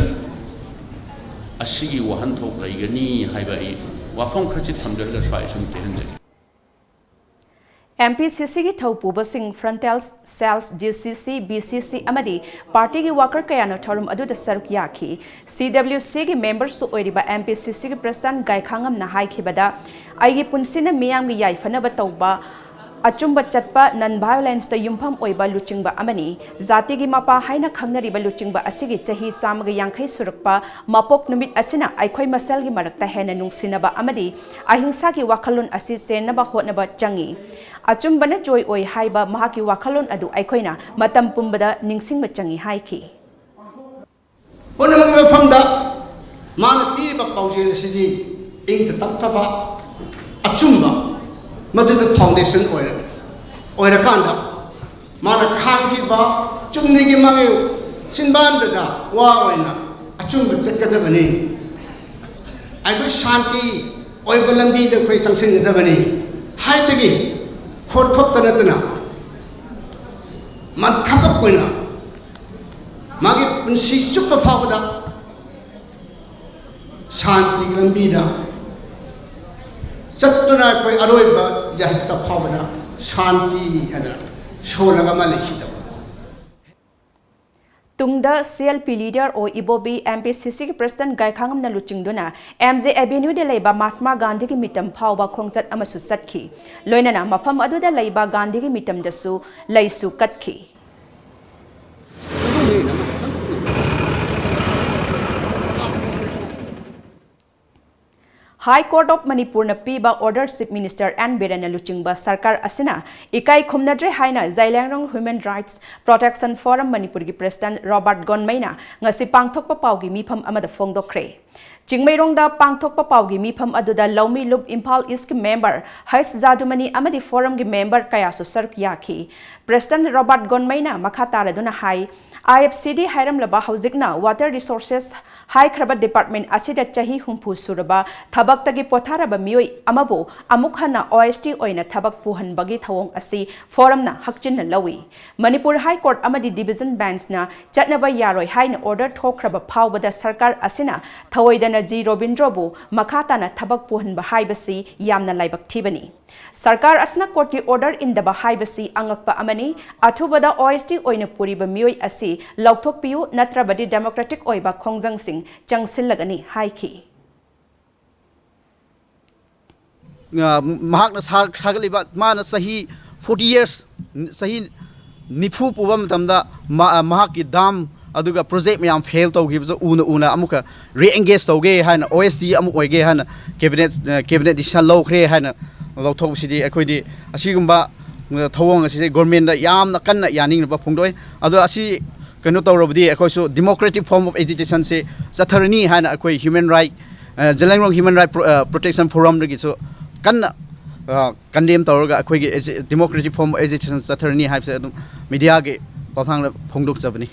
ꯑꯁꯤꯒꯤ ꯋꯥꯍꯟꯊꯣꯛ ꯂꯩꯒꯅꯤ ꯍꯥꯏꯕ ꯑꯩ ꯋꯥꯐꯝ ꯈꯔꯁꯤ ꯊꯝꯖꯔꯒ ꯁ꯭ꯋꯥꯏ ꯁꯨꯝ ꯇꯦꯟꯍꯟꯖꯒꯦ꯫ ꯑꯦꯝ ꯄꯤ ꯁꯤ ꯁꯤꯒꯤ ꯊꯧꯄꯨꯕꯁꯤꯡ, ꯐ꯭ꯔꯟꯇꯦꯜ ꯁꯦꯜꯁ, ꯖꯤ ꯁꯤ ꯁꯤ, ꯕꯤ ꯁꯤ ꯁꯤ ꯑꯃꯗꯤ ꯄꯥꯔꯇꯤꯒꯤ ꯋꯥꯀꯔ ꯀꯌꯥꯅ ꯊꯧꯔꯝ ꯑꯗꯨꯗ ꯁꯔꯨꯛ ꯌꯥꯈꯤ꯫ ꯁꯤ ꯗꯕ꯭ꯂꯤꯌꯨ ꯁꯤꯒꯤ ꯃꯦꯝꯕꯔꯁꯨ ꯑꯣꯏꯔꯤꯕ ꯑꯦꯝ ꯄꯤ ꯁꯤ ꯁꯤꯒꯤ ꯄ꯭ꯔꯁꯤꯗꯦꯟꯠ ꯒꯥꯏꯈꯥꯉꯝꯅ ꯍꯥꯏꯈꯤꯕꯗ, ꯑꯩꯒꯤ ꯄꯨꯟꯁꯤꯅ ꯃꯤꯌꯥꯝꯒꯤ ꯌꯥꯏꯐꯅꯕ ꯇꯧꯕ, ꯑꯆꯨꯝꯕ ꯆꯠꯄ, ꯅꯟ ꯚꯥꯏꯑꯣꯂꯦꯟꯁꯇ ꯌꯨꯝꯐꯝ ꯑꯣꯏꯕ ꯂꯨꯆꯤꯡꯕ ꯑꯃꯅꯤ꯫ ꯖꯥꯇꯤꯒꯤ ꯃꯄꯥ ꯍꯥꯏꯅ ꯈꯪꯅꯔꯤꯕ ꯂꯨꯆꯤꯡꯕ ꯑꯁꯤꯒꯤ ꯆꯍꯤ ꯆꯥꯝꯃꯒ ꯌꯥꯡꯈꯩ ꯁꯨꯔꯛꯄ ꯃꯄꯣꯛ ꯅꯨꯃꯤꯠ ꯑꯁꯤꯅ ꯑꯩꯈꯣꯏ ꯃꯁꯦꯜꯒꯤ ꯃꯔꯛꯇ ꯍꯦꯟꯅ ꯅꯨꯡꯁꯤꯅꯕ ꯑꯃꯗꯤ ꯑꯍꯤꯡꯁꯥꯒꯤ ꯋꯥꯈꯜꯂꯣꯟ ꯑꯁꯤ ꯆꯦꯟꯅꯕ ꯍꯣꯠꯅꯕ ꯆꯪꯏ꯫ ꯑꯆꯨꯝꯕꯅ ꯖꯣꯏ ꯑꯣꯏ ꯍꯥꯏꯕ ꯃꯍꯥꯛꯀꯤ ꯋꯥꯈꯜꯂꯣꯟ ꯑꯗꯨ ꯑꯩꯈꯣꯏꯅ ꯃꯇꯝ ꯄꯨꯝꯕꯗ ꯅꯤꯡꯁꯤꯡꯕ ꯆꯪꯏ ꯍꯥꯏꯈꯤ꯫ ꯄꯨꯝꯅꯃꯛꯀꯤ ꯃꯐꯝꯗ ꯃꯥꯅ ꯄꯤꯔꯤꯕ ꯄꯥꯎꯖꯦꯜ ꯑꯁꯤꯗꯤ ꯏꯪ ꯇꯞꯊꯕ, ꯑꯆꯨꯝꯕ, ꯃꯗꯨꯅ ꯐꯥꯎꯟꯗꯦꯁꯟ ꯑꯣꯏꯔꯦ꯫ ꯑꯣꯏꯔꯀꯥꯟꯗ ꯃꯥꯅ ꯈꯥꯡꯈꯤꯕ ꯆꯨꯝꯅꯒꯤ ꯃꯥꯒꯤ ꯆꯤꯟꯕꯥꯟꯗꯨꯗ ꯋꯥ ꯑꯣꯏꯅ ꯑꯆꯨꯝꯕ ꯆꯠꯀꯗꯕꯅꯤ, ꯑꯩꯈꯣꯏ ꯁꯥꯟꯇꯤ ꯑꯣꯏꯕ ꯂꯝꯕꯤꯗ ꯑꯩꯈꯣꯏ ꯆꯪꯁꯤꯟꯒꯗꯕꯅꯤ ꯍꯥꯏꯕꯒꯤ ꯈꯣꯠ ꯈꯛꯇ ꯅꯠꯇꯅ, ꯃꯥ ꯊꯕꯛ ꯑꯣꯏꯅ ꯃꯥꯒꯤ ꯄꯨꯟꯁꯤ ꯆꯨꯞꯄ ꯐꯥꯎꯕꯗ ꯁꯥꯟꯇꯤꯒꯤ ꯂꯝꯕꯤꯗ ꯆꯠꯇꯨꯅ ꯑꯩꯈꯣꯏ ꯑꯔꯣꯏꯕ ꯌꯥꯍꯤꯞꯇ ꯐꯥꯎꯕꯗ ꯁꯥꯟꯇꯤ ꯍꯥꯏꯗꯅ ꯁꯣꯜꯂꯒ ꯑꯃ ꯂꯩꯈꯤꯗꯕ꯫ ꯇꯨꯡꯗ ꯁꯤ ꯑꯦꯜ ꯄꯤ ꯂꯤꯗꯔ ꯑꯣ ꯏꯕꯣꯕꯤ, ꯑꯦꯝ ꯄꯤ ꯁꯤ ꯁꯤꯒꯤ ꯄ꯭ꯔꯁꯤꯗꯦꯟꯠ ꯒꯥꯏꯈꯥꯉꯝꯅ ꯂꯨꯆꯤꯡꯗꯨꯅ ꯑꯦꯝ ꯖꯦ ꯑꯦꯚꯦꯅ꯭ꯌꯨꯗ ꯂꯩꯕ ꯃꯍꯥꯠꯃꯥ ꯒꯥꯟꯙꯤꯒꯤ ꯃꯤꯇꯝ ꯐꯥꯎꯕ ꯈꯣꯡꯆꯠ ꯑꯃꯁꯨ ꯆꯠꯈꯤ꯫ ꯂꯣꯏꯅꯅ ꯃꯐꯝ ꯑꯗꯨꯗ ꯂꯩꯕ ꯒꯥꯟꯙꯤꯒꯤ ꯃꯤꯇꯝꯗꯁꯨ ꯂꯩꯁꯨ ꯀꯠꯈꯤ꯫ High Court of ꯃꯅꯤꯄꯨꯔꯅ ꯄꯤꯕ order Chief Minister ꯑꯦꯟ ꯕꯤꯔꯦꯟꯅ ꯂꯨꯆꯤꯡꯕ ꯁꯔꯀꯥꯔ ꯑꯁꯤꯅ ꯏꯀꯥꯏ ꯈꯨꯝꯅꯗ꯭ꯔꯦ ꯍꯥꯏꯅ ꯖꯩꯂꯤꯌꯥꯡꯔꯣꯡ Human Rights Protection Forum ꯃꯅꯤꯄꯨꯔꯒꯤ ꯄ꯭ꯔꯁꯤꯗꯦꯟꯠ ꯔꯣꯕꯥꯔꯠ ꯒꯣꯟꯃꯩꯅ ꯉꯁꯤ ꯄꯥꯡꯊꯣꯛꯄ ꯄꯥꯎꯒꯤ ꯃꯤꯐꯝ ꯑꯃꯗ ꯐꯣꯡꯗꯣꯛꯈ꯭ꯔꯦ꯫ ꯆꯤꯡꯃꯩꯔꯣꯡꯗ ꯄꯥꯡꯊꯣꯛꯄ ꯄꯥꯎꯒꯤ ꯃꯤꯐꯝ ꯑꯗꯨꯗ ꯂꯧꯃꯤ ꯂꯨꯞ ꯏꯝꯐꯥꯜ ꯏꯁ꯭ꯠꯀꯤ ꯃꯦꯝꯕꯔ ꯍꯩꯁ ꯖꯥꯗꯨꯃꯅꯤ ꯑꯃꯗꯤ ꯐꯣꯔꯝꯒꯤ ꯃꯦꯝꯕꯔ ꯀꯌꯥꯁꯨ ꯁꯔꯨꯛ ꯌꯥꯈꯤ꯫ ꯄ꯭ꯔꯁꯤꯗꯦꯟꯠ ꯔꯣꯕꯥꯔꯠ ꯒꯣꯟꯃꯩꯅ ꯃꯈꯥ ꯇꯥꯔꯗꯨꯅ ꯍꯥꯏ, ꯑꯥꯏ ꯑꯦꯐ ꯁꯤ ꯗꯤ ꯍꯥꯏꯔꯝꯂꯕ ꯍꯧꯖꯤꯛꯅ Water Resources ꯍꯥꯏꯈ꯭ꯔꯕ ꯗꯤꯄꯥꯔꯠꯃꯦꯟꯠ ꯑꯁꯤꯗ ꯆꯍꯤ ꯍꯨꯝꯐꯨ ꯁꯨꯔꯕ ꯊꯕꯛꯇꯒꯤ ꯄꯣꯊꯥꯔꯕ ꯃꯤꯑꯣꯏ ꯑꯃꯕꯨ ꯑꯃꯨꯛ ꯍꯟꯅ ꯑꯣ ꯑꯦꯁ ꯇꯤ ꯑꯣꯏꯅ ꯊꯕꯛ ꯄꯨꯍꯟꯕꯒꯤ ꯊꯧꯑꯣꯡ ꯑꯁꯤ ꯐꯣꯔꯝꯅ ꯍꯛꯆꯤꯟꯅ ꯂꯧꯏ꯫ ꯃꯅꯤꯄꯨꯔ ꯍꯥꯏ ꯀꯣꯔꯠ ꯑꯃꯗꯤ ꯗꯤꯚꯤꯖꯟ ꯕꯦꯟꯆꯅ ꯆꯠꯅꯕ ꯌꯥꯔꯣꯏ ꯍꯥꯏꯅ order ꯊꯣꯛꯈ꯭ꯔꯕ ꯐꯥꯎꯕꯗ ꯁꯔꯀꯥꯔ ꯑꯁꯤꯅ ꯊꯧ ꯑꯣꯏꯗꯅ ꯖꯤ ꯔꯣꯕꯤꯟꯗ꯭ꯔꯣꯕꯨ ꯃꯈꯥ ꯇꯥꯅ ꯊꯕꯛ ꯄꯨꯍꯟꯕ ꯍꯥꯏꯕꯁꯤ ꯌꯥꯝꯅ ꯂꯥꯏꯕꯛ ꯊꯤꯕꯅꯤ꯫ ꯁꯔꯀꯥꯔ ꯑꯁꯤꯅ ꯀꯣꯔꯠꯀꯤ ꯑꯣꯔꯗꯔ ꯏꯟꯗꯕ ꯍꯥꯏꯕꯁꯤ ꯑꯉꯛꯄ ꯑꯃꯅꯤ꯫ ꯑꯊꯨꯕꯗ ꯑꯣ ꯑꯦꯁ ꯇꯤ ꯑꯣꯏꯅ ꯄꯨꯔꯤꯕ ꯃꯤꯑꯣꯏ ꯑꯁꯤ ꯂꯧꯊꯣꯛꯄꯤꯌꯨ, ꯅꯠꯇ꯭ꯔꯕꯗꯤ ꯗꯦꯃꯣꯀ꯭ꯔꯦꯇꯤꯛ ꯑꯣꯏꯕ ꯈꯣꯡꯖꯪꯁꯤꯡ ꯆꯪꯁꯤꯜꯂꯒꯅꯤ ꯍꯥꯏꯈꯤ꯫ ꯑ, ꯃꯍꯥꯛꯅ ꯁꯥ-, ꯁꯥꯒꯠꯂꯤꯕ, ꯃꯥꯅ ꯆꯍꯤ forty years, ꯆꯍꯤ ꯅꯤꯐꯨ ꯄꯨꯕ ꯃꯇꯝꯗ ꯃꯥ-, ꯃꯍꯥꯛꯀꯤ ꯗꯥꯝ ꯑꯗꯨꯒ ꯄ꯭ꯔꯣꯖꯦꯛ ꯃꯌꯥꯝ ꯐꯦꯜ ꯇꯧꯈꯤꯕꯁꯨ ꯎꯅ ꯎꯅ ꯑꯃꯨꯛꯀ ꯔꯤꯑꯦꯡꯒꯦꯖ ꯇꯧꯒꯦ ꯍꯥꯏꯅ, ꯑꯣ ꯑꯦꯁ ꯇꯤ ꯑꯃꯨꯛ ꯑꯣꯏꯒꯦ ꯍꯥꯏꯅ ꯀꯦꯕꯤꯅꯦꯠ, ꯑ, ꯀꯦꯕꯤꯅꯦꯠ ꯗꯤꯁꯤꯖꯟ ꯂꯧꯈ꯭ꯔꯦ ꯍꯥꯏꯅ ꯂꯧꯊꯣꯛꯄꯁꯤꯗꯤ ꯑꯩꯈꯣꯏꯗꯤ ꯑꯁꯤꯒꯨꯝꯕ, ꯑ, ꯊꯧꯑꯣꯡ ꯑꯁꯤꯗꯤ ꯒꯣꯔꯃꯦꯟꯗ ꯌꯥꯝꯅ ꯀꯟꯅ ꯌꯥꯅꯤꯡꯅꯕ ꯐꯣꯡꯗꯣꯛꯏ꯫ ꯑꯗꯣ ꯑꯁꯤ ꯀꯩꯅꯣ ꯇꯧꯔꯕꯗꯤ ꯑꯩꯈꯣꯏꯁꯨ democratic form of agitation ꯁꯦ ꯆꯠꯊꯔꯅꯤ ꯍꯥꯏꯅ ꯑꯩꯈꯣꯏ human right, ꯑ, ꯖꯂꯦꯡꯔꯣꯡ human right pro-, ꯑ, protection forum ꯗꯒꯤꯁꯨ ꯀꯟꯅ, ꯑ, ꯀꯟꯗꯦꯝ ꯇꯧꯔꯒ ꯑꯩꯈꯣꯏꯒꯤ ꯑꯦꯖꯤ-, democratic form of agitation ꯆꯠꯊꯔꯅꯤ ꯍꯥꯏꯕꯁꯦ ꯑꯗꯨꯝ ꯃꯤꯗꯤꯌꯥꯒꯤ ꯄꯥꯎꯊꯥꯡꯗ ꯐꯣꯡꯗꯣꯛꯆꯕꯅꯤ꯫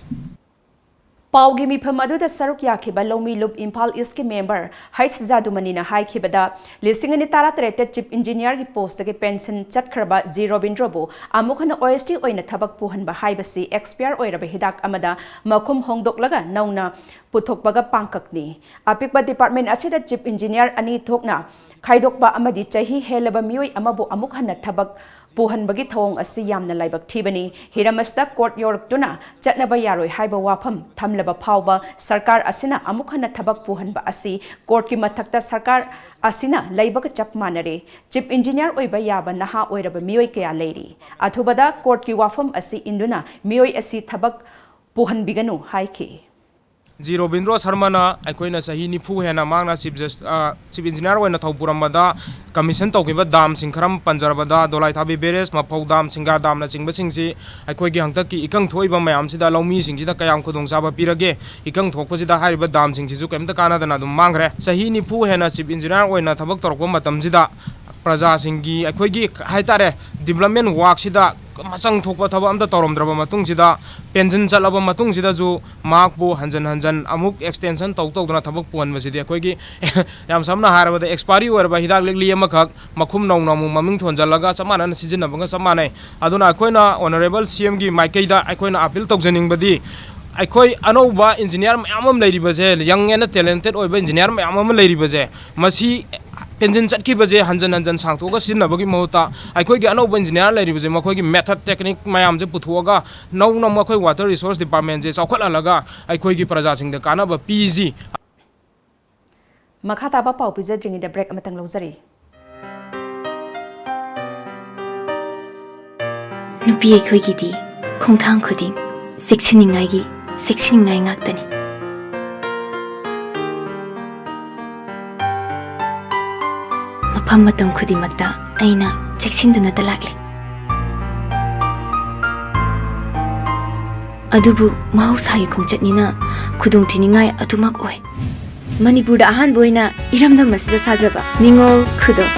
ꯄꯥꯎꯒꯤ ꯃꯤꯐꯝ ꯑꯗꯨꯗ ꯁꯔꯨꯛ ꯌꯥꯈꯤꯕ ꯂꯧꯃꯤ ꯂꯨꯞ ꯏꯝꯐꯥꯜ ꯏꯁꯀꯤ ꯃꯦꯝꯕꯔ ꯍꯩꯆ ꯖꯥꯗꯨꯃꯅꯤꯅ ꯍꯥꯏꯈꯤꯕꯗ, ꯂꯤꯁꯤꯡ ꯑꯅꯤ ꯇꯔꯥꯇꯔꯦꯠꯇ ꯆꯤꯐ ꯏꯟꯖꯤꯅꯤꯌꯔꯒꯤ ꯄꯣꯁꯇꯒꯤ ꯄꯦꯟꯁꯟ ꯆꯠꯈ꯭ꯔꯕ ꯖꯤ ꯔꯣꯕꯤꯟꯗ꯭ꯔꯣꯕꯨ ꯑꯃꯨꯛ ꯍꯟꯅ ꯑꯣ ꯑꯦꯁ ꯇꯤ ꯑꯣꯏꯅ ꯊꯕꯛ ꯄꯨꯍꯟꯕ ꯍꯥꯏꯕꯁꯤ ꯑꯦꯛꯁꯄꯤꯌꯔ ꯑꯣꯏꯔꯕ ꯍꯤꯗꯥꯛ ꯑꯃꯗ ꯃꯈꯨꯝ ꯍꯣꯡꯗꯣꯛꯂꯒ ꯅꯧꯅ ꯄꯨꯊꯣꯛꯄꯒ ꯄꯥꯡꯀꯛꯅꯤ꯫ ꯑꯄꯤꯛꯄ ꯗꯤꯄꯥꯔꯠꯃꯦꯟ ꯑꯁꯤꯗ ꯆꯤꯐ ꯏꯟꯖꯤꯅꯤꯌꯔ ꯑꯅꯤ ꯊꯣꯛꯅ ꯈꯥꯏꯗꯣꯛꯄ ꯑꯃꯗꯤ ꯆꯍꯤ ꯍꯦꯜꯂꯕ ꯃꯤꯑꯣꯏ ꯑꯃꯕꯨ ꯑꯃꯨꯛ ꯍꯟꯅ ꯊꯕꯛ ꯄꯨꯍꯟꯕꯒꯤ ꯊꯧꯑꯣꯡ ꯑꯁꯤ ꯌꯥꯝꯅ ꯂꯥꯏꯕꯛ ꯊꯤꯕꯅꯤ꯫ ꯍꯤꯔꯝ ꯑꯁꯤꯗ ꯀꯣꯔꯠ ꯌꯧꯔꯛꯇꯨꯅ ꯆꯠꯅꯕ ꯌꯥꯔꯣꯏ ꯍꯥꯏꯕ ꯋꯥꯐꯝ ꯊꯝꯂꯕ ꯐꯥꯎꯕ ꯁꯔꯀꯥꯔ ꯑꯁꯤꯅ ꯑꯃꯨꯛ ꯍꯟꯅ ꯊꯕꯛ ꯄꯨꯍꯟꯕ ꯑꯁꯤ ꯀꯣꯔꯠꯀꯤ ꯃꯊꯛꯇ ꯁꯔꯀꯥꯔ ꯑꯁꯤꯅ ꯂꯩꯕꯒ ꯆꯞ ꯃꯥꯟꯅꯔꯦ꯫ ꯆꯤꯐ ꯏꯟꯖꯤꯅꯤꯌꯔ ꯑꯣꯏꯕ ꯌꯥꯕ ꯅꯍꯥ ꯑꯣꯏꯔꯕ ꯃꯤꯑꯣꯏ ꯀꯌꯥ ꯂꯩꯔꯤ꯫ ꯑꯊꯨꯕꯗ ꯀꯣꯔꯠꯀꯤ ꯋꯥꯐꯝ ꯑꯁꯤ ꯏꯟꯗꯨꯅ ꯃꯤꯑꯣꯏ ꯑꯁꯤ ꯊꯕꯛ ꯄꯨꯍꯟꯕꯤꯒꯅꯨ ꯍꯥꯏꯈꯤ꯫ ꯖꯤ ꯔꯣꯕꯤꯟꯗ꯭ꯔꯣ ꯁꯔꯃꯅ ꯑꯩꯈꯣꯏꯅ ꯆꯍꯤ ꯅꯤꯐꯨ ꯍꯦꯟꯅ ꯃꯍꯥꯛꯅ ꯆꯤꯐ ꯖꯁ-, ꯑ, ꯆꯤꯐ ꯏꯟꯖꯤꯅꯤꯌꯥꯔ ꯑꯣꯏꯅ ꯊꯧ ꯄꯨꯔꯝꯕꯗ ꯀꯃꯤꯁꯟ ꯇꯧꯈꯤꯕ ꯗꯥꯝꯁꯤꯡ ꯈꯔ ꯄꯟꯖꯔꯕꯗ ꯗꯣꯂꯥꯏꯊꯥꯕꯤ ꯕꯦꯔꯦꯖ, ꯃꯐꯧ ꯗꯥꯝ, ꯁꯤꯡꯒꯥ ꯗꯥꯝꯅꯆꯤꯡꯕꯁꯤꯡꯁꯤ ꯑꯩꯈꯣꯏꯒꯤ ꯍꯟꯗꯛꯀꯤ ꯏꯀꯪ ꯊꯣꯛꯏꯕ ꯃꯌꯥꯝꯁꯤꯗ ꯂꯧꯃꯤꯁꯤꯡꯁꯤꯗ ꯀꯌꯥꯝ ꯈꯨꯗꯣꯡꯆꯥꯕ ꯄꯤꯔꯒꯦ? ꯏꯀꯪ ꯊꯣꯛꯄꯁꯤꯗ ꯍꯥꯏꯔꯤꯕ ꯗꯥꯝꯁꯤꯡꯁꯤꯁꯨ ꯀꯔꯤꯝꯇ ꯀꯥꯟꯅꯗꯅ ꯑꯗꯨꯝ ꯃꯥꯡꯈ꯭ꯔꯦ꯫ ꯆꯍꯤ ꯅꯤꯐꯨ ꯍꯦꯟꯅ ꯆꯤꯐ ꯏꯟꯖꯤꯅꯤꯌꯥꯔ ꯑꯣꯏꯅ ꯊꯕꯛ ꯇꯧꯔꯛꯄ ꯃꯇꯝꯁꯤꯗ ꯄ꯭ꯔꯖꯥꯁꯤꯡꯒꯤ, ꯑꯩꯈꯣꯏꯒꯤ ꯍꯥꯏꯇꯥꯔꯦ, ꯗꯤꯕ꯭ꯂꯞꯃꯦꯟ ꯋꯥꯔꯛꯁꯤꯗ ꯃꯆꯪ ꯊꯣꯛꯄ ꯊꯕꯛ ꯑꯝꯇ ꯇꯧꯔꯝꯗ꯭ꯔꯕ ꯃꯇꯨꯡꯁꯤꯗ, ꯄꯦꯟꯁꯤꯟ ꯆꯠꯂꯕ ꯃꯇꯨꯡꯁꯤꯗꯁꯨ ꯃꯍꯥꯛꯄꯨ ꯍꯟꯖꯟ ꯍꯟꯖꯟ ꯑꯃꯨꯛ ꯑꯦꯛꯁꯇꯦꯟꯁꯟ ꯇꯧ ꯇꯧꯗꯅ ꯊꯕꯛ ꯄꯨꯍꯟꯕꯁꯤꯗꯤ ꯑꯩꯈꯣꯏꯒꯤ ꯌꯥꯝ ꯁꯝꯅ ꯍꯥꯏꯔꯕꯗ ꯑꯦꯛꯁꯄꯥꯏꯔꯤ ꯑꯣꯏꯔꯕ ꯍꯤꯗꯥꯛ ꯂꯤꯛꯂꯤ ꯑꯃꯈꯛ ꯃꯈꯨꯝ ꯅꯧꯅ ꯑꯃꯨꯛ ꯃꯃꯤꯡ ꯊꯣꯟꯖꯜꯂꯒ ꯆꯞ ꯃꯥꯟꯅꯅ ꯁꯤꯖꯤꯟꯅꯕꯒ ꯆꯞ ꯃꯥꯟꯅꯩ꯫ ꯑꯗꯨꯅ ꯑꯩꯈꯣꯏꯅ ꯑꯣꯅꯔꯦꯕꯜ ꯁꯤ ꯑꯦꯝꯒꯤ ꯃꯥꯏꯀꯩꯗ ꯑꯩꯈꯣꯏꯅ ꯑꯥꯄꯤꯜ ꯇꯧꯖꯅꯤꯡꯕꯗꯤ ꯑꯩꯈꯣꯏ ꯑꯅꯧꯕ ꯏꯟꯖꯤꯅꯤꯌꯥꯔ ꯃꯌꯥꯝ ꯑꯃ ꯂꯩꯔꯤꯕꯁꯦ, ꯌꯪ ꯑꯦꯟ ꯇꯦꯂꯦꯟꯇꯦꯠ ꯑꯣꯏꯕ ꯏꯟꯖꯤꯅꯤꯌꯥꯔ ꯃꯌꯥꯝ ꯑꯃ ꯂꯩꯔꯤꯕꯁꯦ, ꯃꯁꯤ ꯄꯦꯟꯁꯤꯟ ꯆꯠꯈꯤꯕꯁꯦ ꯍꯟꯖꯟ ꯍꯟꯖꯟ ꯁꯥꯡꯇꯣꯛꯑꯒ ꯁꯤꯖꯤꯟꯅꯕꯒꯤ ꯃꯍꯨꯠꯇ, ꯑꯩꯈꯣꯏꯒꯤ ꯑꯅꯧꯕ ꯏꯟꯖꯤꯅꯤꯌꯥꯔ ꯂꯩꯔꯤꯕꯁꯦ, ꯃꯈꯣꯏꯒꯤ ꯃꯦꯊꯠ ꯇꯦꯛꯅꯤꯛ ꯃꯌꯥꯝꯁꯦ ꯄꯨꯊꯣꯛꯑꯒ ꯅꯧꯅ ꯃꯈꯣꯏ ꯋꯥꯇꯔ ꯔꯤꯁꯣꯔꯁ ꯗꯤꯄꯥꯔꯠꯃꯦꯟꯁꯦ ꯆꯥꯎꯈꯠꯍꯜꯂꯒ ꯑꯩꯈꯣꯏꯒꯤ ꯄ꯭ꯔꯖꯥꯁꯤꯡꯗ ꯀꯥꯟꯅꯕ ꯄꯤꯁꯤ꯫ ꯃꯈꯥ ꯇꯥꯕ ꯄꯥꯎ ꯄꯤꯖꯗ꯭ꯔꯤꯉꯩꯗ ꯕ꯭ꯔꯦꯛ ꯑꯃꯇꯪ ꯂꯧꯖꯔꯤ꯫ ꯅꯨꯄꯤ ꯑꯩꯈꯣꯏꯒꯤꯗꯤ ꯈꯣꯡꯊꯥꯡ ꯈꯨꯗꯤꯡ ꯆꯦꯛꯁꯤꯟꯅꯤꯡꯉꯥꯏꯒꯤ, ꯆꯦꯛꯁꯤꯟꯅꯤꯡꯉꯥꯏ ꯉꯥꯛꯇꯅꯤ꯫ ꯃꯐꯝ ꯃꯇꯝ ꯈꯨꯗꯤꯡꯃꯛꯇ ꯑꯩꯅ ꯆꯦꯛꯁꯤꯟꯗꯨꯅꯇ ꯂꯥꯛꯂꯤ꯫ ꯑꯗꯨꯕꯨ ꯃꯍꯧꯁꯥꯒꯤ ꯈꯣꯡꯆꯠꯅꯤꯅ ꯈꯨꯗꯣꯡꯊꯤꯅꯤꯡꯉꯥꯏ ꯑꯗꯨꯃꯛ ꯑꯣꯏ꯫ ꯃꯅꯤꯄꯨꯔꯗ ꯑꯍꯥꯟꯕ ꯑꯣꯏꯅ ꯏꯔꯝꯗꯝ ꯑꯁꯤꯗ ꯁꯥꯖꯕ ꯅꯤꯉꯣꯜ ꯈꯨꯗꯣꯜ꯫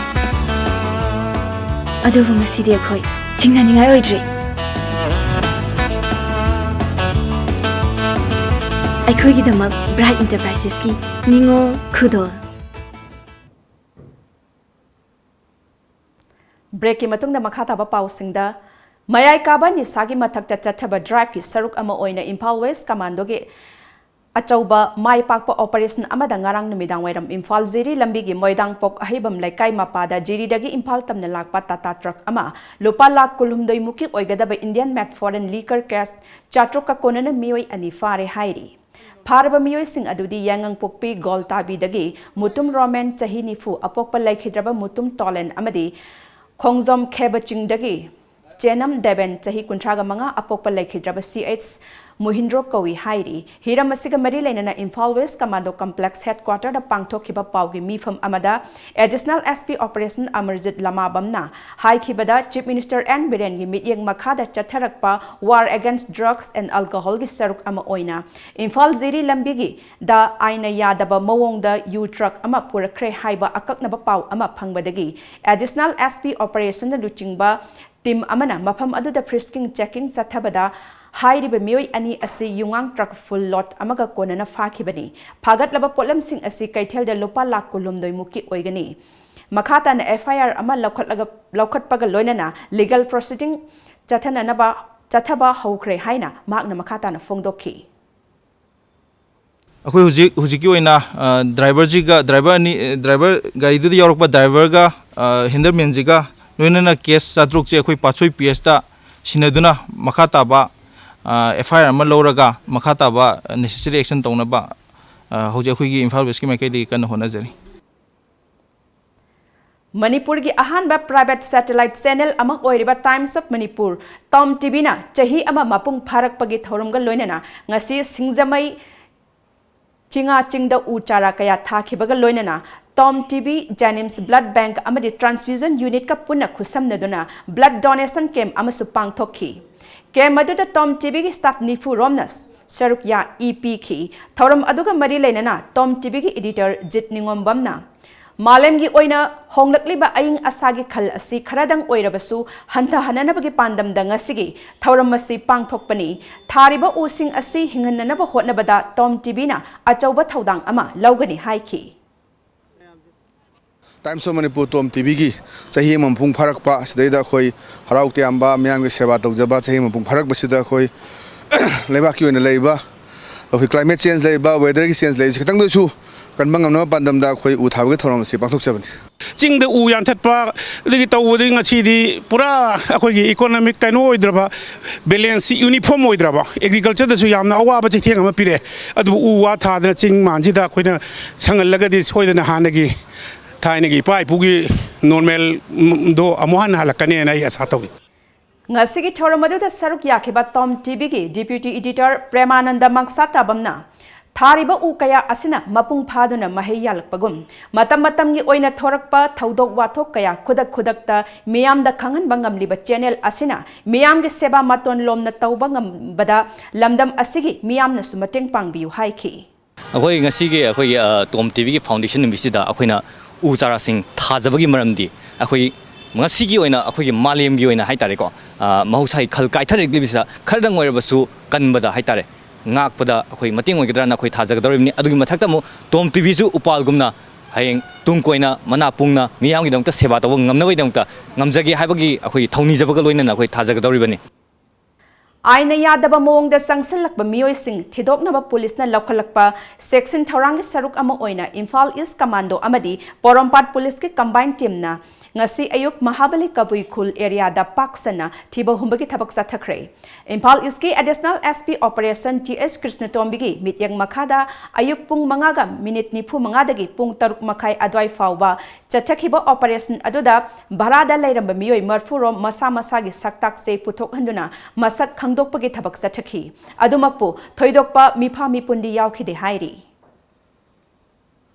ꯑꯗꯨꯕꯨ ꯉꯁꯤꯗꯤ ꯑꯩꯈꯣꯏ ꯆꯤꯡꯅꯅꯤꯡꯉꯥꯏ ꯑꯣꯏꯗ꯭ꯔꯦ꯫ ꯑꯩꯈꯣꯏꯒꯤꯗꯃꯛ ꯕ꯭ꯔꯥꯏꯠ ꯏꯟꯇꯔꯄ꯭ꯔꯥꯏꯁꯦꯁꯀꯤ ꯅꯤꯉꯣꯜ ꯈꯨꯗꯣꯜ꯫ ꯕ꯭ꯔꯦꯛꯀꯤ ꯃꯇꯨꯡꯗ ꯃꯈꯥ ꯇꯥꯕ ꯄꯥꯎꯁꯤꯡꯗ, ꯃꯌꯥꯏ ꯀꯥꯕ ꯅꯤꯁꯥꯒꯤ ꯃꯊꯛꯇ ꯆꯠꯊꯕ ꯗ꯭ꯔꯥꯏꯚꯀꯤ ꯁꯔꯨꯛ ꯑꯃ ꯑꯣꯏꯅ ꯏꯝꯐꯥꯜ ꯋꯦꯁ ꯀꯃꯥꯟꯗꯣꯒꯤ ꯑꯆꯧꯕ ꯃꯥꯏ ꯄꯥꯛꯄ ꯑꯣꯄꯔꯦꯁꯟ ꯑꯃꯗ ꯉꯔꯥꯡ ꯅꯨꯃꯤꯗꯥꯡ ꯋꯥꯏꯔꯝ ꯏꯝꯐꯥꯜ ꯖꯤꯔꯤ ꯂꯝꯕꯤꯒꯤ ꯃꯣꯏꯗꯥꯡꯄꯣꯛ ꯑꯍꯩꯕꯝ ꯂꯩꯀꯥꯏ ꯃꯄꯥꯗ ꯖꯤꯔꯤꯗꯒꯤ ꯏꯝꯐꯥꯜ ꯇꯝꯅ ꯂꯥꯛꯄ ꯇꯥꯇꯥ ꯇ꯭ꯔꯛ ꯑꯃ ꯂꯨꯄꯥ ꯂꯥꯈ ꯀꯨꯟꯍꯨꯝꯗꯣꯏ ꯃꯨꯛꯀꯤ ꯑꯣꯏꯒꯗꯕ Indian made foreign liquor case ꯆꯥꯇ꯭ꯔꯨꯛꯀ ꯀꯣꯟꯅꯅ ꯃꯤꯑꯣꯏ ꯑꯅꯤ ꯐꯥꯔꯦ ꯍꯥꯏꯔꯤ꯫ ꯐꯥꯔꯕ ꯃꯤꯑꯣꯏꯁꯤꯡ ꯑꯗꯨꯗꯤ ꯌꯥꯏꯉꯪꯄꯣꯛꯄꯤ ꯒꯣꯜꯇꯥꯕꯤꯗꯒꯤ ꯃꯨꯇꯨꯝ ꯔꯣꯃꯦꯟ, ꯆꯍꯤ ꯅꯤꯐꯨ, ꯑꯄꯣꯛꯄ ꯂꯩꯈꯤꯗ꯭ꯔꯕ ꯃꯨꯇꯨꯝ ꯇꯣꯂꯦꯟ ꯑꯃꯗꯤ ꯈꯣꯡꯖꯣꯝ ꯈꯦꯕ ꯆꯤꯡꯗꯒꯤ ꯆꯦꯅꯝ ꯗꯦꯕꯦꯟ, ꯆꯍꯤ ꯀꯨꯟꯊ꯭ꯔꯥꯒ ꯃꯉꯥ, ꯑꯄꯣꯛꯄ ꯂꯩꯈꯤꯗ꯭ꯔꯕ ꯁꯤ ꯑꯩꯆ ꯃꯨꯍꯤꯟꯗ꯭ꯔꯣ ꯀꯧꯏ ꯍꯥꯏꯔꯤ꯫ ꯍꯤꯔꯝ ꯑꯁꯤꯒ ꯃꯔꯤ ꯂꯩꯅꯅ ꯏꯝꯐꯥꯜ ꯋꯦꯁ ꯀꯃꯥꯟꯗꯣ ꯀꯝꯄ꯭ꯂꯦꯛꯁ ꯍꯦꯗꯀ꯭ꯋꯥꯇꯔꯗ ꯄꯥꯡꯊꯣꯛꯈꯤꯕ ꯄꯥꯎꯒꯤ ꯃꯤꯐꯝ ꯑꯃꯗ additional S P operation Amarjit ꯂꯃꯥꯕꯝꯅ ꯍꯥꯏꯈꯤꯕꯗ, ꯆꯤꯐ ꯃꯤꯅꯤꯁꯇꯔ ꯑꯦꯟ ꯕꯤꯔꯦꯟꯒꯤ ꯃꯤꯠꯌꯦꯡ ꯃꯈꯥꯗ ꯆꯠꯊꯔꯛꯄ ꯋꯥꯔ ꯑꯦꯒꯦꯟꯁ ꯗ꯭ꯔꯒꯁ ꯑꯦꯟ ꯑꯜꯀꯣꯍꯣꯜꯒꯤ ꯁꯔꯨꯛ ꯑꯃ ꯑꯣꯏꯅ ꯏꯝꯐꯥꯜ ꯖꯤꯔꯤ ꯂꯝꯕꯤꯒꯤ ꯗ ꯑꯥꯏꯟꯅ ꯌꯥꯗꯕ ꯃꯑꯣꯡꯗ ꯌꯨ ꯇ꯭ꯔꯛ ꯑꯃ ꯄꯨꯔꯛꯈ꯭ꯔꯦ ꯍꯥꯏꯕ ꯑꯀꯛꯅꯕ ꯄꯥꯎ ꯑꯃ ꯐꯪꯕꯗꯒꯤ ꯑꯦꯗꯤꯁꯅꯦꯜ ꯑꯦꯁ ꯄꯤ ꯑꯣꯄꯔꯦꯁꯟꯅ ꯂꯨꯆꯤꯡꯕ ꯇꯤꯝ ꯑꯃꯅ ꯃꯐꯝ ꯑꯗꯨꯗ ꯐ꯭ꯔꯤꯁꯀꯤꯡ ꯆꯦꯀꯤꯡ ꯆꯠꯊꯕꯗ ꯍꯥꯏꯔꯤꯕ ꯃꯤꯑꯣꯏ ꯑꯅꯤ ꯑꯁꯤ ꯌꯨꯉꯥꯡ ꯇ꯭ꯔꯛ ꯐꯨꯜ ꯂꯣꯗ ꯑꯃꯒ ꯀꯣꯟꯅꯅ ꯐꯥꯈꯤꯕꯅꯤ꯫ ꯐꯥꯒꯠꯂꯕ ꯄꯣꯠꯂꯝꯁꯤꯡ ꯑꯁꯤ ꯀꯩꯊꯦꯜꯗ ꯂꯨꯄꯥ ꯂꯥꯈ ꯀꯨꯟꯍꯨꯝꯗꯣꯏ ꯃꯨꯛꯀꯤ ꯑꯣꯏꯒꯅꯤ꯫ ꯃꯈꯥ ꯇꯥꯅ ꯑꯦꯐ ꯑꯥꯏ ꯑꯥꯔ ꯑꯃ ꯂꯧꯈꯠꯂꯒ, ꯂꯧꯈꯠꯄꯒ ꯂꯣꯏꯅꯅ ꯂꯤꯒꯦꯜ ꯄ꯭ꯔꯣꯁꯤꯗꯤꯡ ꯆꯠꯊꯅꯅꯕ ꯆꯠꯊꯕ ꯍꯧꯈ꯭ꯔꯦ ꯍꯥꯏꯅ ꯃꯍꯥꯛꯅ ꯃꯈꯥ ꯇꯥꯅ ꯐꯣꯡꯗꯣꯛꯈꯤ꯫ ꯑꯩꯈꯣꯏ ꯍꯧꯖꯤꯛ ꯍꯧꯖꯤꯛꯀꯤ ꯑꯣꯏꯅ ꯗ꯭ꯔꯥꯏꯚꯔꯁꯤꯒ ꯗ꯭ꯔꯥꯏꯚꯔ ꯑꯅꯤ ꯗ꯭ꯔꯥꯏꯚꯔ ꯒꯥꯔꯤꯗꯨꯗ ꯌꯥꯎꯔꯛꯄ ꯗ꯭ꯔꯥꯏꯚꯔꯒ ꯍꯦꯟꯗꯜꯃꯦꯟꯁꯤꯒ ꯂꯣꯏꯅꯅ ꯀꯦꯁ ꯆꯥꯇ꯭ꯔꯨꯛꯁꯦ ꯑꯩꯈꯣꯏ ꯄꯥꯠꯁꯣꯏ ꯄꯤ ꯑꯦꯁꯇ ꯁꯤꯟꯅꯗꯨꯅ ꯃꯈꯥ ꯇꯥꯕ ꯑꯦꯐ ꯑꯥꯏ ꯑꯥꯔ ꯑꯃ ꯂꯧꯔꯒ ꯃꯈꯥ ꯇꯥꯕ ꯅꯦꯁꯦꯁꯔꯤ ꯑꯦꯛꯁꯟ ꯇꯧꯅꯕ ꯍꯧꯖꯤꯛ ꯑꯩꯈꯣꯏꯒꯤ ꯏꯝꯐꯥꯜ ꯋꯦꯁꯀꯤ ꯃꯥꯏꯀꯩꯗꯒꯤ ꯀꯟꯅ ꯍꯣꯠꯅꯖꯔꯤ꯫ ꯃꯅꯤꯄꯨꯔꯒꯤ ꯑꯍꯥꯟꯕ private satellite channel ꯑꯃ ꯑꯣꯏꯔꯤꯕ Times of Manipur, ꯇꯣꯝ ꯇꯤꯚꯤꯅ ꯆꯍꯤ ꯑꯃ ꯃꯄꯨꯡ ꯐꯥꯔꯛꯄꯒꯤ ꯊꯧꯔꯝꯒ ꯂꯣꯏꯅꯅ ꯉꯁꯤ ꯁꯤꯡꯖꯃꯩ ꯆꯤꯉꯥ ꯆꯤꯡꯗ ꯎ ꯆꯥꯔꯥ ꯀꯌꯥ ꯊꯥꯈꯤꯕꯒ ꯂꯣꯏꯅꯅ ꯇꯣꯝ ꯇꯤꯚꯤ, JNIMS blood bank ꯑꯃꯗꯤ transfusion unitꯀ ꯄꯨꯟꯅ ꯈꯨꯠꯁꯝꯅꯗꯨꯅ blood donation camp ꯑꯃꯁꯨ ꯄꯥꯡꯊꯣꯛꯈꯤ꯫ Camp ꯑꯗꯨꯗ ꯇꯣꯝ ꯇꯤꯚꯤꯒꯤ staff ꯅꯤꯐꯨ ꯔꯣꯝꯅ ꯁꯔꯨꯛ ꯌꯥ ꯏ ꯄꯤꯈꯤ꯫ ꯊꯧꯔꯝ ꯑꯗꯨꯒ ꯃꯔꯤ ꯂꯩꯅꯅ ꯇꯣꯝ ꯇꯤꯚꯤꯒꯤ editor ꯖꯤꯠ ꯅꯤꯉꯣꯝꯕꯝꯅ ꯃꯥꯂꯦꯝꯒꯤ ꯑꯣꯏꯅ ꯍꯣꯡꯂꯛꯂꯤꯕ ꯑꯏꯪ ꯑꯁꯥꯒꯤ ꯈꯜ ꯑꯁꯤ ꯈꯔꯗꯪ ꯑꯣꯏꯔꯕꯁꯨ ꯍꯟꯊꯍꯟꯅꯅꯕꯒꯤ ꯄꯥꯟꯗꯝꯗ ꯉꯁꯤꯒꯤ ꯊꯧꯔꯝ ꯑꯁꯤ ꯄꯥꯡꯊꯣꯛꯄꯅꯤ꯫ ꯊꯥꯔꯤꯕ ꯎꯁꯤꯡ ꯑꯁꯤ ꯍꯤꯡꯍꯟꯅꯅꯕ ꯍꯣꯠꯅꯕꯗ ꯇꯣꯝ ꯇꯤꯚꯤꯅ ꯑꯆꯧꯕ ꯊꯧꯗꯥꯡ ꯑꯃ ꯂꯧꯒꯅꯤ ꯍꯥꯏꯈꯤ꯫ Times of Manipur ꯇꯣꯝ ꯇꯤꯚꯤꯒꯤ ꯆꯍꯤ ꯑꯃ ꯃꯄꯨꯡ ꯐꯥꯔꯛꯄ ꯑꯁꯤꯗꯩꯗ ꯑꯩꯈꯣꯏ ꯍꯔꯥꯎ ꯇꯌꯥꯝꯕ ꯃꯤꯌꯥꯝꯒꯤ ꯁꯦꯕꯥ ꯇꯧꯖꯕ ꯆꯍꯤ ꯑꯃ ꯃꯄꯨꯡ ꯐꯥꯔꯛꯄꯁꯤꯗ ꯑꯩꯈꯣꯏ ꯂꯩꯕꯥꯛꯀꯤ ꯑꯣꯏꯅ ꯂꯩꯔꯤꯕ ꯑꯩꯈꯣꯏ climate change ꯂꯩꯕ, weatherꯒꯤ change ꯂꯩꯕꯁꯤ ꯈꯤꯇꯪꯗ ꯑꯣꯏꯁꯨ ꯀꯟꯕ ꯉꯝꯅꯕ ꯄꯥꯟꯗꯝꯗ ꯑꯩꯈꯣꯏ ꯎ ꯊꯥꯕꯒꯤ ꯊꯧꯔꯝ ꯑꯁꯤ ꯄꯥꯡꯊꯣꯛꯆꯕꯅꯤ꯫ ꯆꯤꯡꯗ ꯎ ꯌꯥꯟꯊꯠꯄ ꯑꯗꯒꯤ ꯇꯧꯕꯗꯒꯤ ꯉꯁꯤꯗꯤ ꯄꯨꯔꯥ ꯑꯩꯈꯣꯏꯒꯤ economic ꯀꯩꯅꯣ ꯑꯣꯏꯗ꯭ꯔꯕ, balance uniform ꯑꯣꯏꯗ꯭ꯔꯕ, agricultureꯗꯁꯨ ꯌꯥꯝꯅ ꯑꯋꯥꯕ ꯆꯩꯊꯦꯡ ꯑꯃ ꯄꯤꯔꯛꯑꯦ꯫ ꯑꯗꯨꯕꯨ ꯎ ꯋꯥ ꯊꯥꯗꯅ ꯆꯤꯡ ꯃꯥꯟꯁꯤꯗ ꯑꯩꯈꯣꯏꯅ ꯁꯪꯍꯜꯂꯒꯗꯤ ꯁꯣꯏꯗꯅ ꯍꯥꯟꯅꯒꯤ ꯊꯥꯏꯅꯒꯤ ꯏꯄꯥ ꯏꯄꯨꯒꯤ normalꯗꯣ ꯑꯃꯨꯛ ꯍꯟꯅ ꯍꯜꯂꯛꯀꯅꯦꯅ ꯑꯩ ꯑꯁꯥ ꯇꯧꯏ꯫ ꯉꯁꯤꯒꯤ ꯊꯧꯔꯝ ꯑꯗꯨꯗ ꯁꯔꯨꯛ ꯌꯥꯈꯤꯕ ꯇꯣꯝ ꯇꯤꯚꯤꯒꯤ deputy editor ꯄ꯭ꯔꯦꯃꯥꯅꯟꯗ ꯃꯪꯁꯥꯇꯥꯕꯝꯅ ꯊꯥꯔꯤꯕ ꯎ ꯀꯌꯥ ꯑꯁꯤꯅ ꯃꯄꯨꯡ ꯐꯥꯗꯨꯅ ꯃꯍꯩ ꯌꯥꯜꯂꯛꯄꯒꯨꯝ, ꯃꯇꯝ ꯃꯇꯝꯒꯤ ꯑꯣꯏꯅ ꯊꯣꯔꯛꯄ ꯊꯧꯗꯣꯛ ꯋꯥꯊꯣꯛ ꯀꯌꯥ ꯈꯨꯗꯛ ꯈꯨꯗꯛꯇ ꯃꯤꯌꯥꯝꯗ ꯈꯪꯍꯟꯕ ꯉꯝꯂꯤꯕ channel ꯑꯁꯤꯅ ꯃꯤꯌꯥꯝꯒꯤ ꯁꯦꯕꯥ ꯃꯇꯣꯟ ꯂꯣꯝꯅ ꯇꯧꯕ ꯉꯝꯕꯗ ꯂꯝꯗꯝ ꯑꯁꯤꯒꯤ ꯃꯤꯌꯥꯝꯅꯁꯨ ꯃꯇꯦꯡ ꯄꯥꯡꯕꯤꯌꯨ ꯍꯥꯏꯈꯤ꯫ ꯑꯩꯈꯣꯏ ꯉꯁꯤꯒꯤ ꯑꯩꯈꯣꯏꯒꯤ ꯇꯣꯝ ꯇꯤꯚꯤꯒꯤ foundation ꯅꯨꯃꯤꯠꯁꯤꯗ ꯑꯩꯈꯣꯏꯅ ꯎ ꯆꯥꯔꯥꯁꯤꯡ ꯊꯥꯖꯕꯒꯤ ꯃꯔꯝꯗꯤ ꯑꯩꯈꯣꯏ ꯉꯁꯤꯒꯤ ꯑꯣꯏꯅ ꯑꯩꯈꯣꯏꯒꯤ ꯃꯥꯂꯦꯝꯒꯤ ꯑꯣꯏꯅ ꯍꯥꯏ ꯇꯥꯔꯦꯀꯣ, ꯃꯍꯧꯁꯥꯒꯤ ꯈꯜ ꯀꯥꯏꯊꯔꯛꯂꯤꯕꯁꯤꯗ ꯈꯔꯗꯪ ꯑꯣꯏꯔꯕꯁꯨ ꯀꯟꯕꯗ ꯍꯥꯏ ꯇꯥꯔꯦ, ꯉꯥꯛꯄꯗ ꯑꯩꯈꯣꯏ ꯃꯇꯦꯡ ꯑꯣꯏꯒꯗ꯭ꯔꯥꯅ ꯑꯩꯈꯣꯏ ꯊꯥꯖꯒꯗꯧꯔꯤꯕꯅꯤ꯫ ꯑꯗꯨꯒꯤ ꯃꯊꯛꯇ ꯑꯃꯨꯛ ꯇꯣꯝ ꯇꯤꯚꯤꯁꯨ ꯎꯄꯥꯜꯒꯨꯝꯅ ꯍꯌꯦꯡ ꯇꯨꯡ ꯀꯣꯏꯅ ꯃꯅꯥ ꯄꯨꯡꯅ ꯃꯤꯌꯥꯝꯒꯤꯗꯃꯛꯇ ꯁꯦꯕꯥ ꯇꯧꯕ ꯉꯝꯅꯕꯒꯤꯗꯃꯛꯇ ꯉꯝꯖꯒꯦ ꯍꯥꯏꯕꯒꯤ ꯑꯩꯈꯣꯏꯒꯤ ꯊꯧꯅꯤꯖꯕꯒ ꯂꯣꯏꯅꯅ ꯑꯩꯈꯣꯏ ꯊꯥꯖꯒꯗꯧꯔꯤꯕꯅꯤ꯫ ꯑꯥꯏꯟꯅ ꯌꯥꯗꯕ ꯃꯑꯣꯡꯗ ꯆꯪꯁꯤꯜꯂꯛꯄ ꯃꯤꯑꯣꯏꯁꯤꯡ ꯊꯤꯗꯣꯛꯅꯕ ꯄꯨꯂꯤꯁꯅ ꯂꯧꯈꯠꯂꯛꯄ ꯆꯦꯛꯁꯤꯟ ꯊꯧꯔꯥꯡꯒꯤ ꯁꯔꯨꯛ ꯑꯃ ꯑꯣꯏꯅ ꯏꯝꯐꯥꯜ ꯏꯁ ꯀꯃꯥꯟꯗꯣ ꯑꯃꯗꯤ ꯄꯣꯔꯣꯝꯄꯥꯠ ꯄꯨꯂꯤꯁꯀꯤ ꯀꯝꯕꯥꯏꯟ ꯇꯤꯝꯅ ꯉꯁꯤ ꯑꯌꯨꯛ ꯃꯍꯥꯕꯂꯤ ꯀꯕꯨꯏ ꯈꯨꯜ ꯑꯦꯔꯤꯌꯥꯗ ꯄꯥꯛ ꯁꯟꯅ ꯊꯤꯕ ꯍꯨꯝꯕꯒꯤ ꯊꯕꯛ ꯆꯠꯊꯈ꯭ꯔꯦ꯫ ꯏꯝꯐꯥꯜ ꯏꯁꯀꯤ additional S P operation T S ꯀ꯭ꯔꯤꯁꯅꯇꯣꯝꯕꯤꯒꯤ ꯃꯤꯠꯌꯦꯡ ꯃꯈꯥꯗ ꯑꯌꯨꯛ ꯄꯨꯡ ꯃꯉꯥꯒ ꯃꯤꯅꯤꯠ ꯅꯤꯐꯨ ꯃꯉꯥꯗꯒꯤ ꯄꯨꯡ ꯇꯔꯨꯛ ꯃꯈꯥꯏ ꯑꯗꯨꯋꯥꯏ ꯐꯥꯎꯕ ꯆꯠꯊꯈꯤꯕ ꯑꯣꯄꯔꯦꯁꯟ ꯑꯗꯨꯗ ꯚꯔꯥꯗ ꯂꯩꯔꯝꯕ ꯃꯤꯑꯣꯏ ꯃꯔꯤꯐꯨ ꯔꯣꯝ ꯃꯁꯥ ꯃꯁꯥꯒꯤ ꯁꯛꯇꯥꯛ ꯆꯦ ꯄꯨꯊꯣꯛꯍꯟꯗꯨꯅ ꯃꯁꯛ ꯈꯪꯗꯣꯛꯄꯒꯤ ꯊꯕꯛ ꯆꯠꯊꯈꯤ꯫ ꯑꯗꯨꯃꯛꯄꯨ ꯊꯣꯏꯗꯣꯛꯄ ꯃꯤꯐꯥ ꯃꯤꯄꯨꯟꯗꯤ ꯌꯥꯎꯈꯤꯗꯦ ꯍꯥꯏꯔꯤ꯫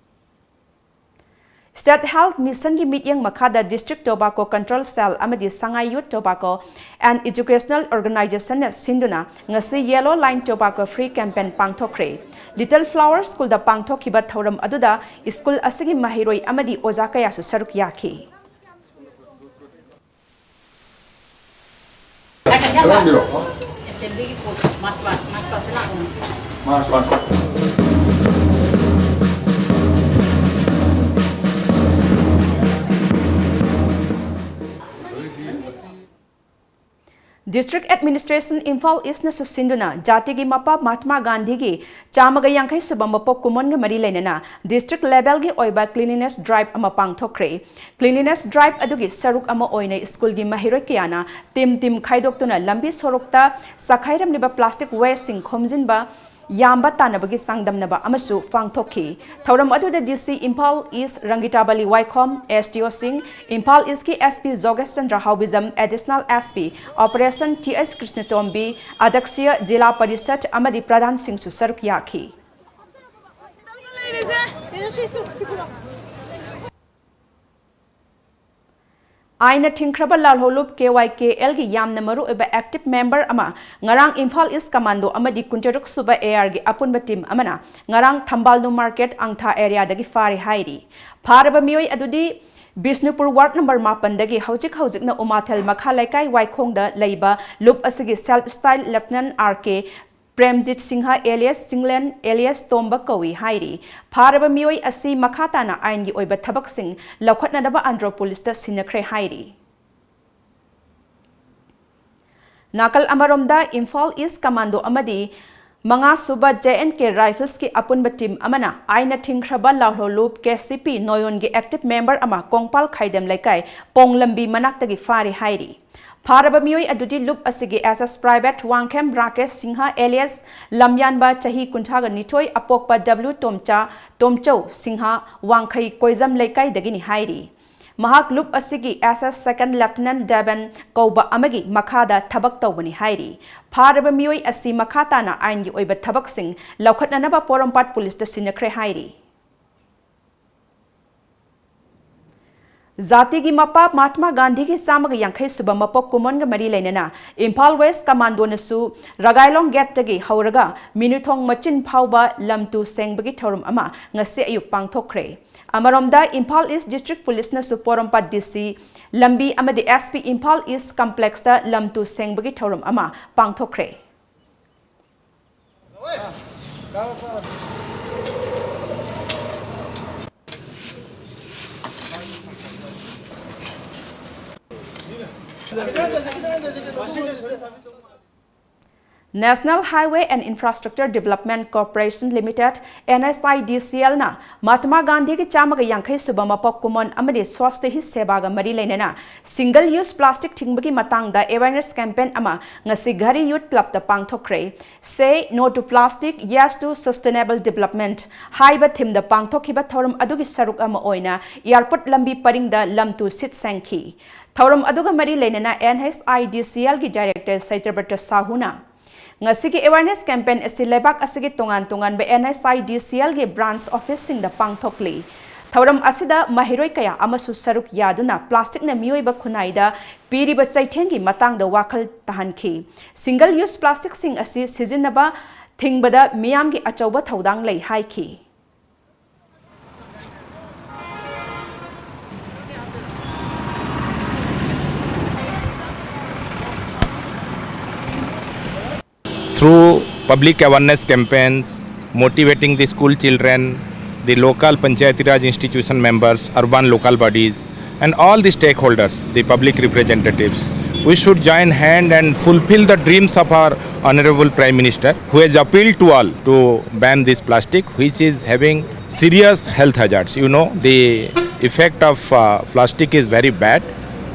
ꯁ꯭ꯇꯦꯠ ꯍꯦꯜꯊ ꯃꯤꯁꯟꯒꯤ ꯃꯤꯠꯌꯦꯡ ꯃꯈꯥꯗ District Tobacco Control Cell ꯑꯃꯗꯤ Sangai Youth Tobacco and Educational Organizationꯅ ꯁꯤꯟꯗꯨꯅ ꯉꯁꯤ Yellow Line Tobacco Free Campaign ꯄꯥꯡꯊꯣꯛꯈ꯭ꯔꯦ꯫ ꯂꯤꯇꯜ ꯐ꯭ꯂꯥꯋꯔ ꯁ꯭ꯀꯨꯜꯗ ꯄꯥꯡꯊꯣꯛꯈꯤꯕ ꯊꯧꯔꯝ ꯑꯗꯨꯗ ꯁ꯭ꯀꯨꯜ ꯑꯁꯤꯒꯤ ꯃꯍꯩꯔꯣꯏ ꯑꯃꯗꯤ ꯑꯣꯖꯥ ꯀꯌꯥꯁꯨ ꯁꯔꯨꯛ ꯌꯥꯈꯤ꯫ District Administration ꯏꯝꯐꯥꯜ ꯏꯁꯅꯁꯨ ꯁꯤꯟꯗꯨꯅ ꯖꯥꯇꯤꯒꯤ ꯃꯄꯥ ꯃꯍꯥꯠꯃꯥ ꯒꯥꯟꯙꯤꯒꯤ ꯆꯥꯝꯃꯒ ꯌꯥꯡꯈꯩ ꯁꯨꯕ ꯃꯄꯣꯛ ꯀꯨꯝꯑꯣꯟꯒ ꯃꯔꯤ ꯂꯩꯅꯅ district levelꯒꯤ ꯑꯣꯏꯕ cleanliness drive ꯑꯃ ꯄꯥꯡꯊꯣꯛꯈ꯭ꯔꯦ꯫ Cleanliness drive ꯑꯗꯨꯒꯤ ꯁꯔꯨꯛ ꯑꯃ ꯑꯣꯏꯅ ꯁ꯭ꯀꯨꯜꯒꯤ ꯃꯍꯩꯔꯣꯏ ꯀꯌꯥꯅ team team ꯈꯥꯏꯗꯣꯛꯇꯨꯅ ꯂꯝꯕꯤ ꯁꯣꯔꯣꯛꯇ ꯆꯈꯥꯏꯔꯝꯂꯤꯕ plastic wasteꯁꯤꯡ ꯈꯣꯝꯖꯤꯟꯕ, ꯌꯥꯝꯕ ꯇꯥꯟꯅꯕꯒꯤ ꯆꯥꯡꯗꯝꯅꯕ ꯑꯃꯁꯨ ꯄꯥꯡꯊꯣꯛꯈꯤ꯫ ꯊꯧꯔꯝ ꯑꯗꯨꯗ D C ꯏꯝꯐꯥꯜ ꯏꯁ ꯔꯪꯒꯤꯇꯥꯕꯂꯤ ꯋꯥꯏꯈꯣꯝ, S D Oꯁꯤꯡ, ꯏꯝꯐꯥꯜ ꯏꯁꯀꯤ S P ꯖꯣꯒꯦꯁ Chandra ꯍꯥꯎꯕꯤꯖꯝ, Additional S P Operation T S ꯀ꯭ꯔꯤꯁꯅꯇꯣꯝꯕꯤ, ꯑꯗꯛꯁꯤꯌ ꯖꯤꯂꯥ ꯄꯔꯤꯁꯠ ꯑꯃꯗꯤ ꯄ꯭ꯔꯙꯥꯟꯁꯤꯡꯁꯨ ꯁꯔꯨꯛ ꯌꯥꯈꯤ꯫ ꯑꯥꯏꯟꯅ ꯊꯤꯡꯈ꯭ꯔꯕ ꯂꯥꯜꯍꯧꯂꯨꯞ K Y K Lꯒꯤ ꯌꯥꯝꯅ ꯃꯔꯨꯑꯣꯏꯕ active member ꯑꯃ ꯉꯔꯥꯡ ꯏꯝꯐꯥꯜ ꯏꯁ ꯀꯃꯥꯟꯗꯣ ꯑꯃꯗꯤ ꯀꯨꯟꯇꯔꯨꯛ ꯁꯨꯕ A R ꯒꯤ ꯑꯄꯨꯟꯕ team ꯑꯃꯅ ꯉꯔꯥꯡ ꯊꯝꯕꯥꯜꯅꯨ market ꯑꯪꯊꯥ areaꯗꯒꯤ ꯐꯥꯔꯦ ꯍꯥꯏꯔꯤ꯫ ꯐꯥꯔꯕ ꯃꯤꯑꯣꯏ ꯑꯗꯨꯗꯤ ꯕꯤꯁꯅꯨꯄꯨꯔ ward number ꯃꯥꯄꯟꯗꯒꯤ ꯍꯧꯖꯤꯛ ꯍꯧꯖꯤꯛꯅ ꯎꯃꯥꯊꯦꯜ ꯃꯈꯥ ꯂꯩꯀꯥꯏ ꯋꯥꯏꯈꯣꯡꯗ ꯂꯩꯕ ꯂꯨꯞ ꯑꯁꯤꯒꯤ self style Lieutenant R K Premjit Singh alias Chinglen alias ꯇꯣꯝꯕ ꯀꯧꯏ ꯍꯥꯏꯔꯤ꯫ ꯐꯥꯔꯕ ꯃꯤꯑꯣꯏ ꯑꯁꯤ ꯃꯈꯥ ꯇꯥꯅ ꯑꯥꯏꯟꯒꯤ ꯑꯣꯏꯕ ꯊꯕꯛꯁꯤꯡ ꯂꯧꯈꯠꯅꯅꯕ ꯑꯟꯗ꯭ꯔꯣ ꯄꯨꯂꯤꯁꯇ ꯁꯤꯟꯅꯈ꯭ꯔꯦ ꯍꯥꯏꯔꯤ꯫ ꯅꯥꯀꯜ ꯑꯃꯔꯣꯝꯗ, ꯏꯝꯐꯥꯜ ꯏꯁ ꯀꯃꯥꯟꯗꯣ ꯑꯃꯗꯤ ꯃꯉꯥꯁꯨꯕ J and K Riflesꯀꯤ ꯑꯄꯨꯟꯕ ꯇꯤꯝ ꯑꯃꯅ ꯑꯥꯏꯟꯅ ꯊꯤꯡꯈ꯭ꯔꯕ ꯂꯥꯜꯍꯧꯂꯨꯞ K C P ꯅꯣꯌꯣꯟꯒꯤ ꯑꯦꯛꯇꯤꯚ ꯃꯦꯝꯕꯔ ꯑꯃ ꯀꯣꯡꯄꯥꯜ ꯈꯥꯏꯗꯦꯝ ꯂꯩꯀꯥꯏ ꯄꯣꯡ ꯂꯝꯕꯤ ꯃꯅꯥꯛꯇꯒꯤ ꯐꯥꯔꯦ ꯍꯥꯏꯔꯤ꯫ ꯐꯥꯔꯕ ꯃꯤꯑꯣꯏ ꯑꯗꯨꯗꯤ ꯂꯨꯞ ꯑꯁꯤꯒꯤ S S Private Wangkhem Rakesh Singh alias ꯂꯝꯌꯥꯟꯕ ꯆꯍꯤ ꯀꯨꯟꯊ꯭ꯔꯥꯒ ꯅꯤꯊꯣꯏ ꯑꯄꯣꯛꯄ W ꯇꯣꯝꯆꯥ ꯇꯣꯝꯆꯧ ꯁꯤꯡꯍ ꯋꯥꯡꯈꯩ ꯀꯣꯏꯖꯝ ꯂꯩꯀꯥꯏꯗꯒꯤꯅꯤ ꯍꯥꯏꯔꯤ꯫ ꯃꯍꯥꯛ ꯂꯨꯞ ꯑꯁꯤꯒꯤ S S Second Lieutenant Devan ꯀꯧꯕ ꯑꯃꯒꯤ ꯃꯈꯥꯗ ꯊꯕꯛ ꯇꯧꯕꯅꯤ ꯍꯥꯏꯔꯤ꯫ ꯐꯥꯔꯕ ꯃꯤꯑꯣꯏ ꯑꯁꯤ ꯃꯈꯥ ꯇꯥꯅ ꯑꯥꯏꯟꯒꯤ ꯑꯣꯏꯕ ꯊꯕꯛꯁꯤꯡ ꯂꯧꯈꯠꯅꯅꯕ ꯄꯣꯔꯣꯝꯄꯥꯠ ꯄꯨꯂꯤꯁꯇ ꯁꯤꯟꯅꯈ꯭ꯔꯦ ꯍꯥꯏꯔꯤ꯫ ꯖꯥꯇꯤꯒꯤ ꯃꯄꯥ ꯃꯍꯥꯠꯃꯥ ꯒꯥꯟꯙꯤꯒꯤ ꯆꯥꯝꯃꯒ ꯌꯥꯡꯈꯩ ꯁꯨꯕ ꯃꯄꯣꯛ ꯀꯨꯝꯑꯣꯟꯒ ꯃꯔꯤ ꯂꯩꯅꯅ ꯏꯝꯐꯥꯜ ꯋꯦꯁ ꯀꯃꯥꯟꯗꯣꯅꯁꯨ ꯔꯒꯥꯏꯂꯣꯡ ꯒꯦꯠꯇꯒꯤ ꯍꯧꯔꯒ ꯃꯤꯅꯨꯊꯣꯡ ꯃꯆꯤꯟ ꯐꯥꯎꯕ ꯂꯝ ꯇꯨ ꯁꯦꯡꯕꯒꯤ ꯊꯧꯔꯝ ꯑꯃ ꯉꯁꯤ ꯑꯌꯨꯛ ꯄꯥꯡꯊꯣꯛꯈ꯭ꯔꯦ꯫ ꯑꯃꯔꯣꯝꯗ, ꯏꯝꯐꯥꯜ ꯏꯁ ꯗꯤꯁꯇ꯭ꯔꯤꯛ ꯄꯨꯂꯤꯁꯅꯁꯨ ꯄꯣꯔꯣꯝꯄꯥꯠ D C ꯂꯝꯕꯤ ꯑꯃꯗꯤ S P ꯏꯝꯐꯥꯜ ꯏꯁ ꯀꯝꯄ꯭ꯂꯦꯛꯁꯇ ꯂꯝ ꯇꯨ ꯁꯦꯡꯕꯒꯤ ꯊꯧꯔꯝ ꯑꯃ ꯄꯥꯡꯊꯣꯛꯈ꯭ꯔꯦ꯫ National Highway and Infrastructure Development Corporation Limited, N H I D C L ꯅ ꯃꯍꯥꯠꯃꯥ ꯒꯥꯟꯙꯤꯒꯤ ꯆꯥꯝꯃꯒ ꯌꯥꯡꯈꯩ ꯁꯨꯕ ꯃꯄꯣꯛ ꯀꯨꯝꯑꯣꯟ ꯑꯃꯗꯤ ꯁ꯭ꯋꯥꯁꯇꯤ ꯍꯤ ꯁꯦꯕꯥꯒ ꯃꯔꯤ ꯂꯩꯅꯅ single use plastic ꯊꯤꯡꯕꯒꯤ ꯃꯇꯥꯡꯗ awareness campaign ꯑꯃ ꯉꯁꯤ ꯘꯔꯤ Youth Club ꯇ ꯄꯥꯡꯊꯣꯛꯈ꯭ꯔꯦ꯫ Say No to Plastic, Yes to Sustainable Development ꯍꯥꯏꯕ theme ꯗ ꯄꯥꯡꯊꯣꯛꯈꯤꯕ ꯊꯧꯔꯝ ꯑꯗꯨꯒꯤ ꯁꯔꯨꯛ ꯑꯃ ꯑꯣꯏꯅ airport ꯂꯝꯕꯤ ꯄꯔꯤꯡꯗ ꯂꯝ ꯇꯨ ꯁꯤꯠ ꯁꯦꯡꯈꯤ꯫ ꯊꯧꯔꯝ ꯑꯗꯨꯒ ꯃꯔꯤ ꯂꯩꯅꯅ N H I D C L ꯒꯤ director ꯁꯩꯇ꯭ꯔꯕꯇ ꯁꯥꯍꯨꯅ ꯉꯁꯤꯒꯤ awareness campaign ꯑꯁꯤ ꯂꯩꯕꯥꯛ ꯑꯁꯤꯒꯤ ꯇꯣꯉꯥꯟ ꯇꯣꯉꯥꯟꯕ N H I D C L ꯒꯤ branch office ꯁꯤꯡꯗ ꯄꯥꯡꯊꯣꯛꯂꯤ꯫ ꯊꯧꯔꯝ ꯑꯁꯤꯗ ꯃꯍꯩꯔꯣꯏ ꯀꯌꯥ ꯑꯃꯁꯨ ꯁꯔꯨꯛ ꯌꯥꯗꯨꯅ plastic ꯅ ꯃꯤꯑꯣꯏꯕ ꯈꯨꯟꯅꯥꯏꯗ ꯄꯤꯔꯤꯕ ꯆꯩꯊꯦꯡꯒꯤ ꯃꯇꯥꯡꯗ ꯋꯥꯈꯜ ꯇꯥꯍꯟꯈꯤ꯫ Single use plastic ꯁꯤꯡ ꯑꯁꯤ ꯁꯤꯖꯤꯟꯅꯕ ꯊꯤꯡꯕꯗ ꯃꯤꯌꯥꯝꯒꯤ ꯑꯆꯧꯕ ꯊꯧꯗꯥꯡ ꯂꯩ ꯍꯥꯏꯈꯤ꯫ Through public awareness campaigns, motivating the school children, the local Panchayati Raj institution members, urban local bodies, and all the stakeholders, the public representatives, We should join hand and fulfill the dreams of our Honorable Prime Minister, who has appealed to all to ban this plastic, which is having serious health hazards. You know, the effect of uh, plastic is very bad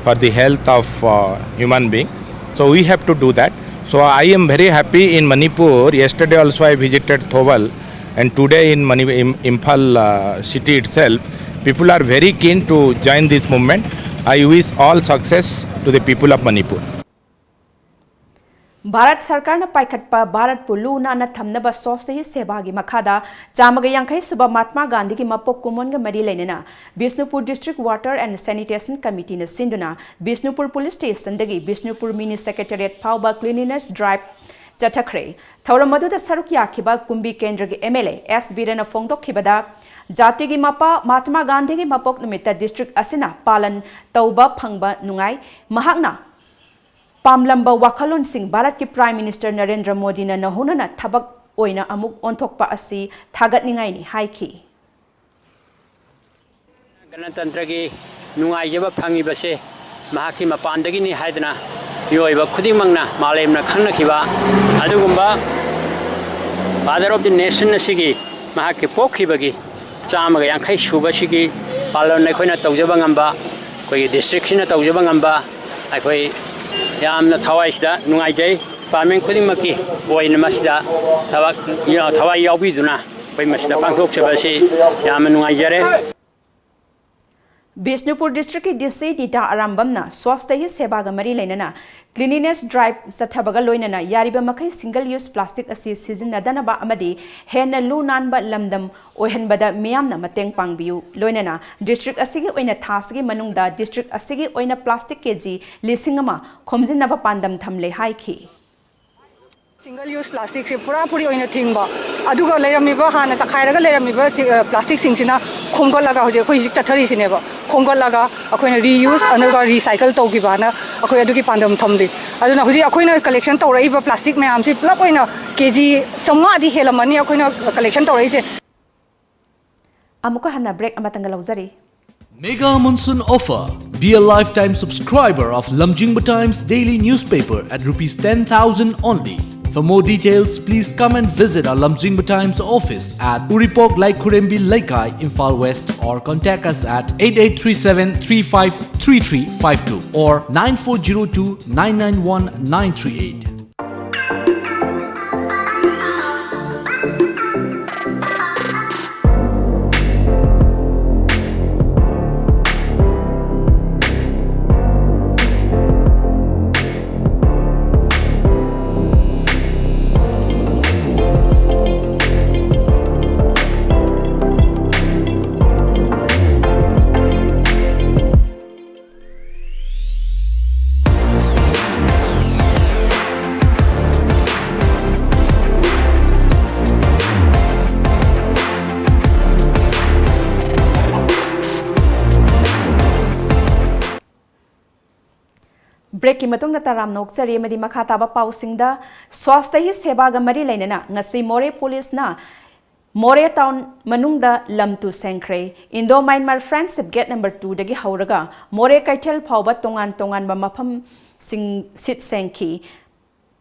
for the health of uh, human being. So we have to do that. So I am very happy in Manipur. Yesterday also I visited Thoubal, and today in Mani- Im- Imphal uh, city itself, people are very keen to join this movement. I wish all success to the people of Manipur. Bharat ꯁꯔꯀꯥꯔꯅ ꯄꯥꯏꯈꯠꯄ ꯚꯥꯔꯠꯄꯨ ꯂꯨ ꯅꯥꯟꯅ ꯊꯝꯅꯕ ꯁ꯭ꯋꯥꯁꯊ ꯍꯤ ꯁꯦꯕꯥꯒꯤ ꯃꯈꯥꯗ ꯆꯥꯝꯃꯒ ꯌꯥꯡꯈꯩ ꯁꯨꯕ ꯃꯍꯥꯇꯃꯥ ꯒꯥꯟꯙꯤꯒꯤ ꯃꯄꯣꯛ ꯀꯨꯝꯑꯣꯟꯒ ꯃꯔꯤ ꯂꯩꯅꯅ Bishnupur District Water and Sanitation Committeeꯅ ꯁꯤꯟꯗꯨꯅ Bishnupur Police Stationꯗꯒꯤ Bishnupur Mini Secretariat ꯐꯥꯎꯕ Cleanliness Drive ꯆꯠꯊꯈ꯭ꯔꯦ꯫ ꯊꯧꯔꯝ ꯑꯗꯨꯗ ꯁꯔꯨꯛ ꯌꯥꯈꯤꯕ ꯀꯨꯝꯕꯤ ꯀꯦꯟꯗ꯭ꯔꯒꯤ MLA ꯑꯦꯁ ꯕꯤꯔꯦꯟꯅ ꯐꯣꯡꯗꯣꯛꯈꯤꯕꯗ, ꯖꯥꯇꯤꯒꯤ ꯃꯄꯥ ꯃꯍꯥꯇꯃꯥ ꯒꯥꯟꯙꯤꯒꯤ ꯃꯄꯣꯛ ꯅꯨꯃꯤꯠꯇ district ꯑꯁꯤꯅ ꯄꯥꯂꯟ ꯇꯧꯕ ꯐꯪꯕ ꯅꯨꯡꯉꯥꯏ꯫ ꯃꯍꯥꯛꯅ ꯄꯥꯝꯂꯝꯕ ꯋꯥꯈꯜꯂꯣꯟꯁꯤꯡ ꯚꯥꯔꯠꯀꯤ Prime Minister ꯅꯔꯦꯟꯗ꯭ꯔ ꯃꯣꯗꯤꯅ ꯅꯧꯍꯧꯅꯅ ꯊꯕꯛ ꯑꯣꯏꯅ ꯑꯃꯨꯛ ꯑꯣꯟꯊꯣꯛꯄ ꯑꯁꯤ ꯊꯥꯒꯠꯅꯤꯡꯉꯥꯏꯅꯤ ꯍꯥꯏꯈꯤ꯫ ꯒꯅꯇꯟꯇ꯭ꯔꯒꯤ ꯅꯨꯡꯉꯥꯏꯖꯕ ꯐꯪꯉꯤꯕꯁꯦ ꯃꯍꯥꯛꯀꯤ ꯃꯄꯥꯟꯗꯒꯤꯅꯤ ꯍꯥꯏꯗꯅ ꯃꯤꯑꯣꯏꯕ ꯈꯨꯗꯤꯡꯃꯛꯅ ꯃꯥꯂꯦꯝꯅ ꯈꯪꯅꯈꯤꯕ ꯑꯗꯨꯒꯨꯝꯕ Father of the Nation ꯑꯁꯤꯒꯤ ꯃꯍꯥꯛꯀꯤ ꯄꯣꯛꯈꯤꯕꯒꯤ ꯆꯥꯝꯃꯒ ꯌꯥꯡꯈꯩ ꯁꯨꯕꯁꯤꯒꯤ ꯄꯥꯂꯟ ꯑꯩꯈꯣꯏꯅ ꯇꯧꯖꯕ ꯉꯝꯕ, ꯑꯩꯈꯣꯏꯒꯤ districtꯁꯤꯅ ꯇꯧꯖꯕ ꯉꯝꯕ ꯑꯩꯈꯣꯏ ꯌꯥꯝꯅ ꯊꯋꯥꯏꯁꯤꯗ ꯅꯨꯡꯉꯥꯏꯖꯩ꯫ Department ꯈꯨꯗꯤꯡꯃꯛꯀꯤ ꯑꯣꯏꯅ ꯃꯁꯤꯗ ꯊꯕꯛ ꯊꯋꯥꯏ ꯌꯥꯎꯕꯤꯗꯨꯅ ꯑꯩꯈꯣꯏ ꯃꯁꯤꯗ ꯄꯥꯡꯊꯣꯛꯆꯕ ꯑꯁꯤ ꯌꯥꯝꯅ ꯅꯨꯡꯉꯥꯏꯖꯔꯦ꯫ ꯕꯤꯁꯅꯨꯄꯨꯔ Districtꯀꯤ DC ꯅꯤꯇꯥ ꯑꯔꯥꯝꯕꯝꯅ ꯁ꯭ꯋꯥꯁꯊ ꯍꯤ ꯁꯦꯕꯥꯒ ꯃꯔꯤ ꯂꯩꯅꯅ Cleanliness Drive ꯆꯠꯊꯕꯒ ꯂꯣꯏꯅꯅ ꯌꯥꯔꯤꯕ ꯃꯈꯩ single use plastic ꯑꯁꯤ ꯁꯤꯖꯤꯟꯅꯗꯅꯕ ꯑꯃꯗꯤ ꯍꯦꯟꯅ ꯂꯨ ꯅꯥꯟꯕ ꯂꯝꯗꯝ ꯑꯣꯏꯍꯟꯕꯗ ꯃꯤꯌꯥꯝꯅ ꯃꯇꯦꯡ ꯄꯥꯡꯕꯤꯌꯨ꯫ ꯂꯣꯏꯅꯅ district ꯑꯁꯤꯒꯤ ꯑꯣꯏꯅ ꯊꯥꯁꯤꯒꯤ ꯃꯅꯨꯡꯗ district ꯑꯁꯤꯒꯤ ꯑꯣꯏꯅ plastic KG ꯂꯤꯁꯤꯡ ꯑꯃ ꯈꯣꯝꯖꯤꯟꯅꯕ ꯄꯥꯟꯗꯝ ꯊꯝꯂꯦ ꯍꯥꯏꯈꯤ꯫ Single use plasticꯁꯦ ꯄꯨꯔꯥ ꯄꯨꯔꯤ ꯑꯣꯏꯅ ꯊꯤꯡꯕ, ꯑꯗꯨꯒ ꯂꯩꯔꯝꯃꯤꯕ, ꯍꯥꯟꯅ ꯆꯈꯥꯏꯔꯒ ꯂꯩꯔꯝꯃꯤꯕ ꯁꯤ, ꯑ, plasticꯁꯤꯡꯁꯤꯅ ꯈꯣꯝꯒꯠꯂꯒ ꯍꯧꯖꯤꯛ ꯑꯩꯈꯣꯏ ꯍꯧꯖꯤꯛ ꯆꯠꯊꯔꯤꯁꯤꯅꯦꯕ꯫ ꯈꯣꯝꯒꯠꯂꯒ ꯑꯩꯈꯣꯏꯅ reuse ꯑꯗꯨꯒ recycle ꯇꯧꯈꯤꯕꯅ ꯑꯩꯈꯣꯏ ꯑꯗꯨꯒꯤ ꯄꯥꯟꯗꯝ ꯊꯝꯂꯤ꯫ ꯑꯗꯨꯅ ꯍꯧꯖꯤꯛ ꯑꯩꯈꯣꯏꯅ collection ꯇꯧꯔꯛꯏꯕ plastic ꯃꯌꯥꯝꯁꯤ ꯄꯨꯂꯞ ꯑꯣꯏꯅ KG ꯆꯥꯝꯃꯉꯥꯗꯤ ꯍꯦꯜꯂꯝꯃꯅꯤ ꯑꯩꯈꯣꯏꯅ collection ꯇꯧꯔꯛꯏꯁꯦ꯫ ꯑꯃꯨꯛꯀ ꯍꯟꯅ break ꯑꯃꯇꯪꯒ ꯂꯧꯖꯔꯤ꯫ Mega Monsoon Offer. Be a lifetime subscriber of Lamjingba Times daily newspaper at rupees ten thousand only. For more details, please come and visit our Lamjingba Times office at Uripok Laikhurembi Leikai, Imphal West, or contact us at eight eight three seven three five three three five two or nine four zero two nine nine one nine three eight. Breakꯀꯤ ꯃꯇꯨꯡꯗ ꯇꯔꯥꯝꯅ ꯑꯣꯛꯆꯔꯤ ꯑꯃꯗꯤ ꯃꯈꯥ ꯇꯥꯕ ꯄꯥꯎꯁꯤꯡꯗ, ꯁ꯭ꯋꯥꯁꯊ ꯍꯤ ꯁꯦꯕꯥꯒ ꯃꯔꯤ ꯂꯩꯅꯅ ꯉꯁꯤ ꯃꯣꯔꯦ ꯄꯨꯂꯤꯁꯅ ꯃꯣꯔꯦ ꯇꯥꯎꯟ ꯃꯅꯨꯡꯗ ꯂꯝ two ꯁꯦꯡꯈ꯭ꯔꯦ꯫ Indo Myanmar Friendship Gate number two ꯗꯒꯤ ꯍꯧꯔꯒ ꯃꯣꯔꯦ ꯀꯩꯊꯦꯜ ꯐꯥꯎꯕ ꯇꯣꯉꯥꯟ ꯇꯣꯉꯥꯟꯕ ꯃꯐꯝꯁꯤꯡ ꯁꯤꯠ ꯁꯦꯡꯈꯤ꯫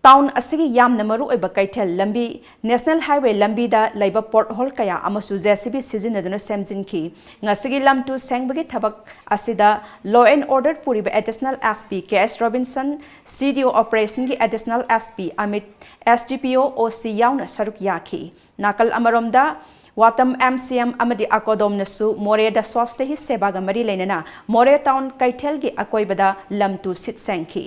ꯇꯥꯎꯟ ꯑꯁꯤꯒꯤ ꯌꯥꯝꯅ ꯃꯔꯨꯑꯣꯏꯕ ꯀꯩꯊꯦꯜ ꯂꯝꯕꯤ, National Highway ꯂꯝꯕꯤꯗ ꯂꯩꯕ pothole ꯀꯌꯥ ꯑꯃꯁꯨ JCB ꯁꯤꯖꯤꯟꯅꯗꯨꯅ ꯁꯦꯝꯖꯤꯟꯈꯤ꯫ ꯉꯁꯤꯒꯤ ꯂꯝ ꯇꯨ ꯁꯦꯡꯕꯒꯤ ꯊꯕꯛ ꯑꯁꯤꯗ Law and Order ꯄꯨꯔꯤꯕ Additional SP ꯀꯦ ꯑꯦꯁ ꯔꯣꯕꯤꯟꯁꯟ, CDO Operation ꯒꯤ Additional SP Amit, SDPO, OC ꯌꯥꯎꯅ ꯁꯔꯨꯛ ꯌꯥꯈꯤ꯫ ꯅꯥꯀꯜ ꯑꯃꯔꯣꯝꯗ, ꯋꯥꯇꯝ MCM ꯑꯃꯗꯤ ꯑꯀꯣꯗꯣꯝꯅꯁꯨ ꯃꯣꯔꯦꯗ ꯁ꯭ꯋꯥꯁꯊ ꯍꯤ ꯁꯦꯕꯥꯒ ꯃꯔꯤ ꯂꯩꯅꯅ ꯃꯣꯔꯦ ꯇꯥꯎꯟ ꯀꯩꯊꯦꯜꯒꯤ ꯑꯀꯣꯏꯕꯗ ꯂꯝ ꯇꯨ ꯁꯤꯠ ꯁꯦꯡꯈꯤ꯫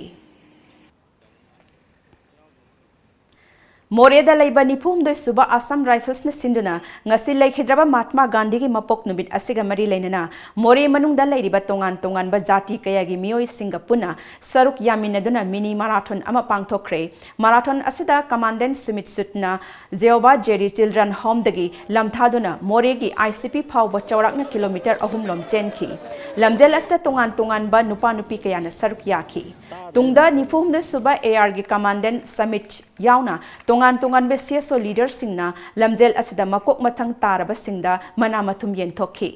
ꯃꯣꯔꯦꯗ ꯂꯩꯕ ꯅꯤꯐꯨ ꯍꯨꯝꯗꯣꯏ ꯁꯨꯕ Assam Rifles ꯅ ꯁꯤꯟꯗꯨꯅ ꯉꯁꯤ ꯂꯩꯈꯤꯗ꯭ꯔꯕ ꯃꯍꯥꯠꯃꯥ ꯒꯥꯟꯙꯤꯒꯤ ꯃꯄꯣꯛ ꯅꯨꯃꯤꯠ ꯑꯁꯤꯒ ꯃꯔꯤ ꯂꯩꯅꯅ ꯃꯣꯔꯦ ꯃꯅꯨꯡꯗ ꯂꯩꯔꯤꯕ ꯇꯣꯉꯥꯟ ꯇꯣꯉꯥꯟꯕ ꯖꯥꯇꯤ ꯀꯌꯥꯒꯤ ꯃꯤꯑꯣꯏꯁꯤꯡꯒ ꯄꯨꯟꯅ ꯁꯔꯨꯛ ꯌꯥꯃꯤꯟꯅꯗꯨꯅ mini marathon ꯑꯃ ꯄꯥꯡꯊꯣꯛꯈ꯭ꯔꯦ꯫ Marathon ꯑꯁꯤꯗ Commandant Sumit ꯁꯨꯠꯅ Jehovah Jireh Children Home ꯗꯒꯤ ꯂꯝꯊꯥꯗꯨꯅ ꯃꯣꯔꯦꯒꯤ ICP ꯐꯥꯎꯕ ꯆꯥꯎꯔꯥꯛꯅ ꯀꯤꯂꯣꯃꯤꯇꯔ ꯑꯍꯨꯝ ꯂꯣꯝ ꯆꯦꯟꯈꯤ꯫ ꯂꯝꯖꯦꯜ ꯑꯁꯤꯗ ꯇꯣꯉꯥꯟ ꯇꯣꯉꯥꯟꯕ ꯅꯨꯄꯥ ꯅꯨꯄꯤ ꯀꯌꯥꯅ ꯁꯔꯨꯛ ꯌꯥꯈꯤ꯫ ꯇꯨꯡꯗ ꯅꯤꯐꯨ ꯍꯨꯝꯗꯣꯏ ꯁꯨꯕ AR ꯒꯤ Commandant ꯁꯃꯤꯠ ꯌꯥꯎꯅ ꯇꯣꯉꯥꯟ ꯇꯣꯉꯥꯟꯕ CSO leader ꯁꯤꯡꯅ ꯂꯝꯖꯦꯜ ꯑꯁꯤꯗ ꯃꯀꯣꯛ ꯃꯊꯪ ꯇꯥꯔꯕꯁꯤꯡꯗ ꯃꯅꯥ ꯃꯊꯨꯝ ꯌꯦꯟꯊꯣꯛꯈꯤ꯫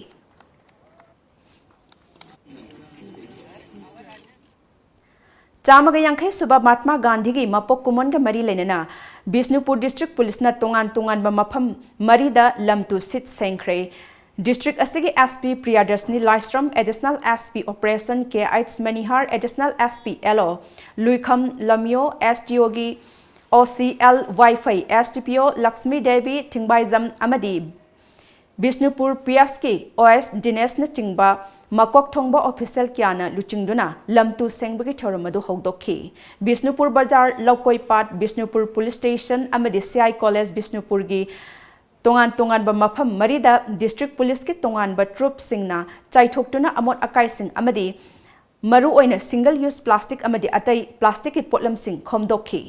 ꯆꯥꯝꯃꯒ ꯌꯥꯡꯈꯩ ꯁꯨꯕ ꯃꯍꯥꯠꯃꯥ ꯒꯥꯟꯙꯤꯒꯤ ꯃꯄꯣꯛ ꯀꯨꯝꯑꯣꯟꯒ ꯃꯔꯤ ꯂꯩꯅꯅ ꯕꯤꯁꯅꯨꯄꯨꯔ ꯗꯤꯁꯇ꯭ꯔꯤꯛ ꯄꯨꯂꯤꯁꯅ ꯇꯣꯉꯥꯟ ꯇꯣꯉꯥꯟꯕ ꯃꯐꯝ ꯃꯔꯤꯗ ꯂꯝ ꯇꯨ ꯁꯤꯠ ꯁꯦꯡꯈ꯭ꯔꯦ꯫ ꯗꯤꯁꯇ꯭ꯔꯤꯛ ꯑꯁꯤꯒꯤ SP ꯄ꯭ꯔꯤꯌꯥꯗꯔꯁꯅꯤ Laishram, additional SP operation K H Manihar, additional SP L O Luikham Lamyo, SDOꯒꯤ OC L Waiphei, SDPO Lakshmi Devi Thingbaijam ꯑꯃꯗꯤ ꯕꯤꯁꯅꯨꯄꯨꯔ PSꯀꯤ OS ꯗꯤꯅꯦꯁꯅꯆꯤꯡꯕ ꯃꯀꯣꯛ ꯊꯣꯡꯕ ꯑꯣꯐꯤꯁꯤꯌꯦꯜ ꯀꯌꯥꯅ ꯂꯨꯆꯤꯡꯗꯨꯅ ꯂꯝ ꯇꯨ ꯁꯦꯡꯕꯒꯤ ꯊꯧꯔꯝ ꯑꯗꯨ ꯍꯧꯗꯣꯛꯈꯤ꯫ ꯕꯤꯁꯅꯨꯄꯨꯔ ꯕꯖꯥꯔ, ꯂꯧꯀꯣꯏꯄꯥꯠ, ꯕꯤꯁꯅꯨꯄꯨꯔ ꯄꯨꯂꯤꯁ ꯁ꯭ꯇꯦꯁꯟ ꯑꯃꯗꯤ CI ꯀꯣꯂꯦꯖ ꯕꯤꯁꯅꯨꯄꯨꯔꯒꯤ ꯇꯣꯉꯥꯟ ꯇꯣꯉꯥꯟꯕ ꯃꯐꯝ ꯃꯔꯤꯗ ꯗꯤꯁꯇ꯭ꯔꯤꯛ ꯄꯨꯂꯤꯁꯀꯤ ꯇꯣꯉꯥꯟꯕ ꯇ꯭ꯔꯨꯞꯁꯤꯡꯅ ꯆꯥꯏꯊꯣꯛꯇꯨꯅ ꯑꯃꯣꯠ ꯑꯀꯥꯏꯁꯤꯡ ꯑꯃꯗꯤ ꯃꯔꯨꯑꯣꯏꯅ ꯁꯤꯡꯒꯜ ꯌꯨꯁ ꯄ꯭ꯂꯥꯁꯇꯤꯛ ꯑꯃꯗꯤ ꯑꯇꯩ ꯄ꯭ꯂꯥꯁꯇꯤꯛꯀꯤ ꯄꯣꯠꯂꯝꯁꯤꯡ ꯈꯣꯝꯗꯣꯛꯈꯤ꯫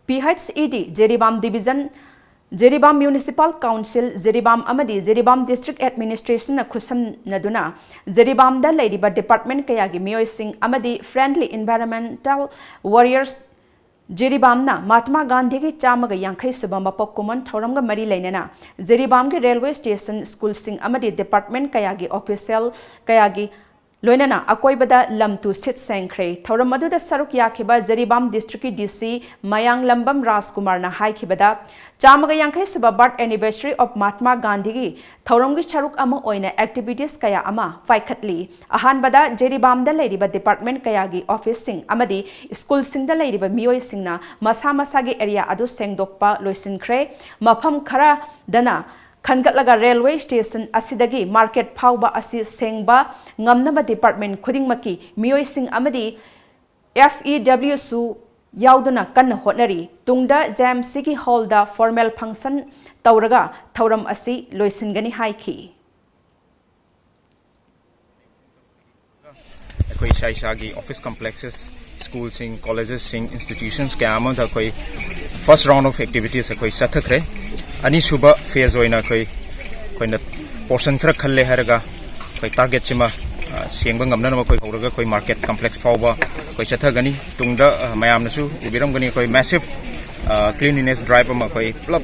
PHED Jiribam division, Jiribam municipal council, Jiribam ꯑꯃꯗꯤ ꯖꯤꯔꯤꯕꯥꯝ ꯗꯤꯁꯇ꯭ꯔꯤꯛ ꯑꯦꯗꯃꯤꯅꯤꯁꯇ꯭ꯔꯦꯁꯟꯅ ꯈꯨꯠꯁꯝꯅꯗꯨꯅ ꯖꯤꯔꯤꯕꯥꯝꯗ ꯂꯩꯔꯤꯕ ꯗꯤꯄꯥꯔꯠꯃꯦꯟꯠ ꯀꯌꯥꯒꯤ ꯃꯤꯑꯣꯏꯁꯤꯡ ꯑꯃꯗꯤ ꯐ꯭ꯔꯦꯟꯗꯂꯤ ꯏꯟꯚꯥꯏꯔꯟꯃꯦꯟꯇꯦꯜ ꯋꯥꯔꯤꯌꯔꯁ ꯖꯤꯔꯤꯕꯥꯝꯅ ꯃꯍꯥꯠꯃꯥ ꯒꯥꯟꯙꯤꯒꯤ ꯆꯥꯝꯃꯒ ꯌꯥꯡꯈꯩ ꯁꯨꯕ ꯃꯄꯣꯛ ꯀꯨꯝꯑꯣꯟ ꯊꯧꯔꯝꯒ ꯃꯔꯤ ꯂꯩꯅꯅ ꯖꯤꯔꯤꯕꯥꯝꯒꯤ ꯔꯦꯜꯋꯦ ꯁ꯭ꯇꯦꯁꯟ, ꯁ꯭ꯀꯨꯜꯁꯤꯡ ꯑꯃꯗꯤ ꯗꯤꯄꯥꯔꯠꯃꯦꯟꯠ ꯀꯌꯥꯒꯤ ꯑꯣꯐꯤꯁꯤꯌꯦꯜ ꯀꯌꯥꯒꯤ ꯂꯣꯏꯅꯅ ꯑꯀꯣꯏꯕꯗ ꯂꯝ ꯇꯨ ꯁꯤꯠ ꯁꯦꯡꯈ꯭ꯔꯦ꯫ ꯊꯧꯔꯝ ꯑꯗꯨꯗ ꯁꯔꯨꯛ ꯌꯥꯈꯤꯕ ꯖꯤꯔꯤꯕꯥꯝ ꯗꯤꯁꯇ꯭ꯔꯤꯛꯀꯤ DC ꯃꯌꯥꯡꯂꯝꯕꯝ ꯔꯥꯖꯀꯨꯃꯥꯔꯅ ꯍꯥꯏꯈꯤꯕꯗ, ꯆꯥꯝꯃꯒ ꯌꯥꯡꯈꯩ ꯁꯨꯕ ꯕꯥꯔꯊ ꯑꯦꯅꯤꯚꯔꯁꯔꯤ ꯑꯣꯐ ꯃꯍꯥꯠꯃꯥ ꯒꯥꯟꯙꯤꯒꯤ ꯊꯧꯔꯝꯒꯤ ꯁꯔꯨꯛ ꯑꯃ ꯑꯣꯏꯅ ꯑꯦꯛꯇꯤꯚꯤꯇꯤꯁ ꯀꯌꯥ ꯑꯃ ꯄꯥꯏꯈꯠꯂꯤ꯫ ꯑꯍꯥꯟꯕꯗ ꯖꯤꯔꯤꯕꯥꯝꯗ ꯂꯩꯔꯤꯕ ꯗꯤꯄꯥꯔꯠꯃꯦꯟꯠ ꯀꯌꯥꯒꯤ ꯑꯣꯐꯤꯁꯁꯤꯡ ꯑꯃꯗꯤ ꯁ꯭ꯀꯨꯜꯁꯤꯡꯗ ꯂꯩꯔꯤꯕ ꯃꯤꯑꯣꯏꯁꯤꯡꯅ ꯃꯁꯥ ꯃꯁꯥꯒꯤ ꯑꯦꯔꯤꯌꯥ ꯑꯗꯨ ꯁꯦꯡꯗꯣꯛꯄ ꯂꯣꯏꯁꯤꯟꯈ꯭ꯔꯦ꯫ ꯃꯐꯝ ꯈꯔꯗꯅ ꯈꯟꯒꯠꯂꯒ ꯔꯦꯜꯋꯦ ꯁ꯭ꯇꯦꯁꯟ ꯑꯁꯤꯗꯒꯤ ꯃꯥꯔꯀꯦꯠ ꯐꯥꯎꯕ ꯑꯁꯤ ꯁꯦꯡꯕ ꯉꯝꯅꯕ ꯗꯤꯄꯥꯔꯠꯃꯦꯟꯠ ꯈꯨꯗꯤꯡꯃꯛꯀꯤ ꯃꯤꯑꯣꯏꯁꯤꯡ ꯑꯃꯗꯤ FEWꯁꯨ ꯌꯥꯎꯗꯨꯅ ꯀꯟꯅ ꯍꯣꯠꯅꯔꯤ꯫ ꯇꯨꯡꯗ JMCꯒꯤ ꯍꯣꯜꯗ ꯐꯣꯔꯃꯦꯜ ꯐꯪꯁꯟ ꯇꯧꯔꯒ ꯊꯧꯔꯝ ꯑꯁꯤ ꯂꯣꯏꯁꯤꯟꯒꯅꯤ ꯍꯥꯏꯈꯤ꯫ ꯑꯩꯈꯣꯏ ꯏꯁꯥ ꯏꯁꯥꯒꯤ ꯑꯣꯐꯤꯁ ꯀꯝꯄ꯭ꯂꯦꯛꯁꯦꯁ, ꯁ꯭ꯀꯨꯜꯁꯤꯡ, ꯀꯣꯂꯦꯖꯦꯁꯁꯤꯡ, ꯏꯟꯁꯇꯤꯇ꯭ꯌꯨꯁꯟꯁ ꯀꯌꯥ ꯑꯃꯗ ꯑꯩꯈꯣꯏ ꯐꯥꯔꯁ ꯔꯥꯎꯟ ꯑꯣꯐ ꯑꯦꯛꯇꯤꯚꯤꯇꯤꯁ ꯑꯩꯈꯣꯏ ꯆꯠꯊꯈ꯭ꯔꯦ꯫ ꯑꯅꯤꯁꯨꯕ ꯐꯦꯖ ꯑꯣꯏꯅ ꯑꯩꯈꯣꯏ, ꯑꯩꯈꯣꯏꯅ ꯄꯣꯔꯁꯟ ꯈꯔ ꯈꯜꯂꯦ ꯍꯥꯏꯔꯒ ꯑꯩꯈꯣꯏ ꯇꯥꯔꯒꯦꯠꯁꯤꯃ, ꯑ, ꯁꯦꯡꯕ ꯉꯝꯅꯅꯕ ꯑꯩꯈꯣꯏ ꯍꯧꯔꯒ ꯑꯩꯈꯣꯏ ꯃꯥꯔꯀꯦꯠ ꯀꯝꯄ꯭ꯂꯦꯛꯁ ꯐꯥꯎꯕ ꯑꯩꯈꯣꯏ ꯆꯠꯊꯒꯅꯤ꯫ ꯇꯨꯡꯗ, ꯑ, ꯃꯌꯥꯝꯅꯁꯨ ꯎꯕꯤꯔꯝꯒꯅꯤ, ꯑꯩꯈꯣꯏ ꯃꯦꯁꯤꯚ, ꯑ, ꯀ꯭ꯂꯤꯟꯂꯤꯅꯦꯁ ꯗ꯭ꯔꯥꯏꯚ ꯑꯃ ꯑꯩꯈꯣꯏ ꯄꯨꯂꯞ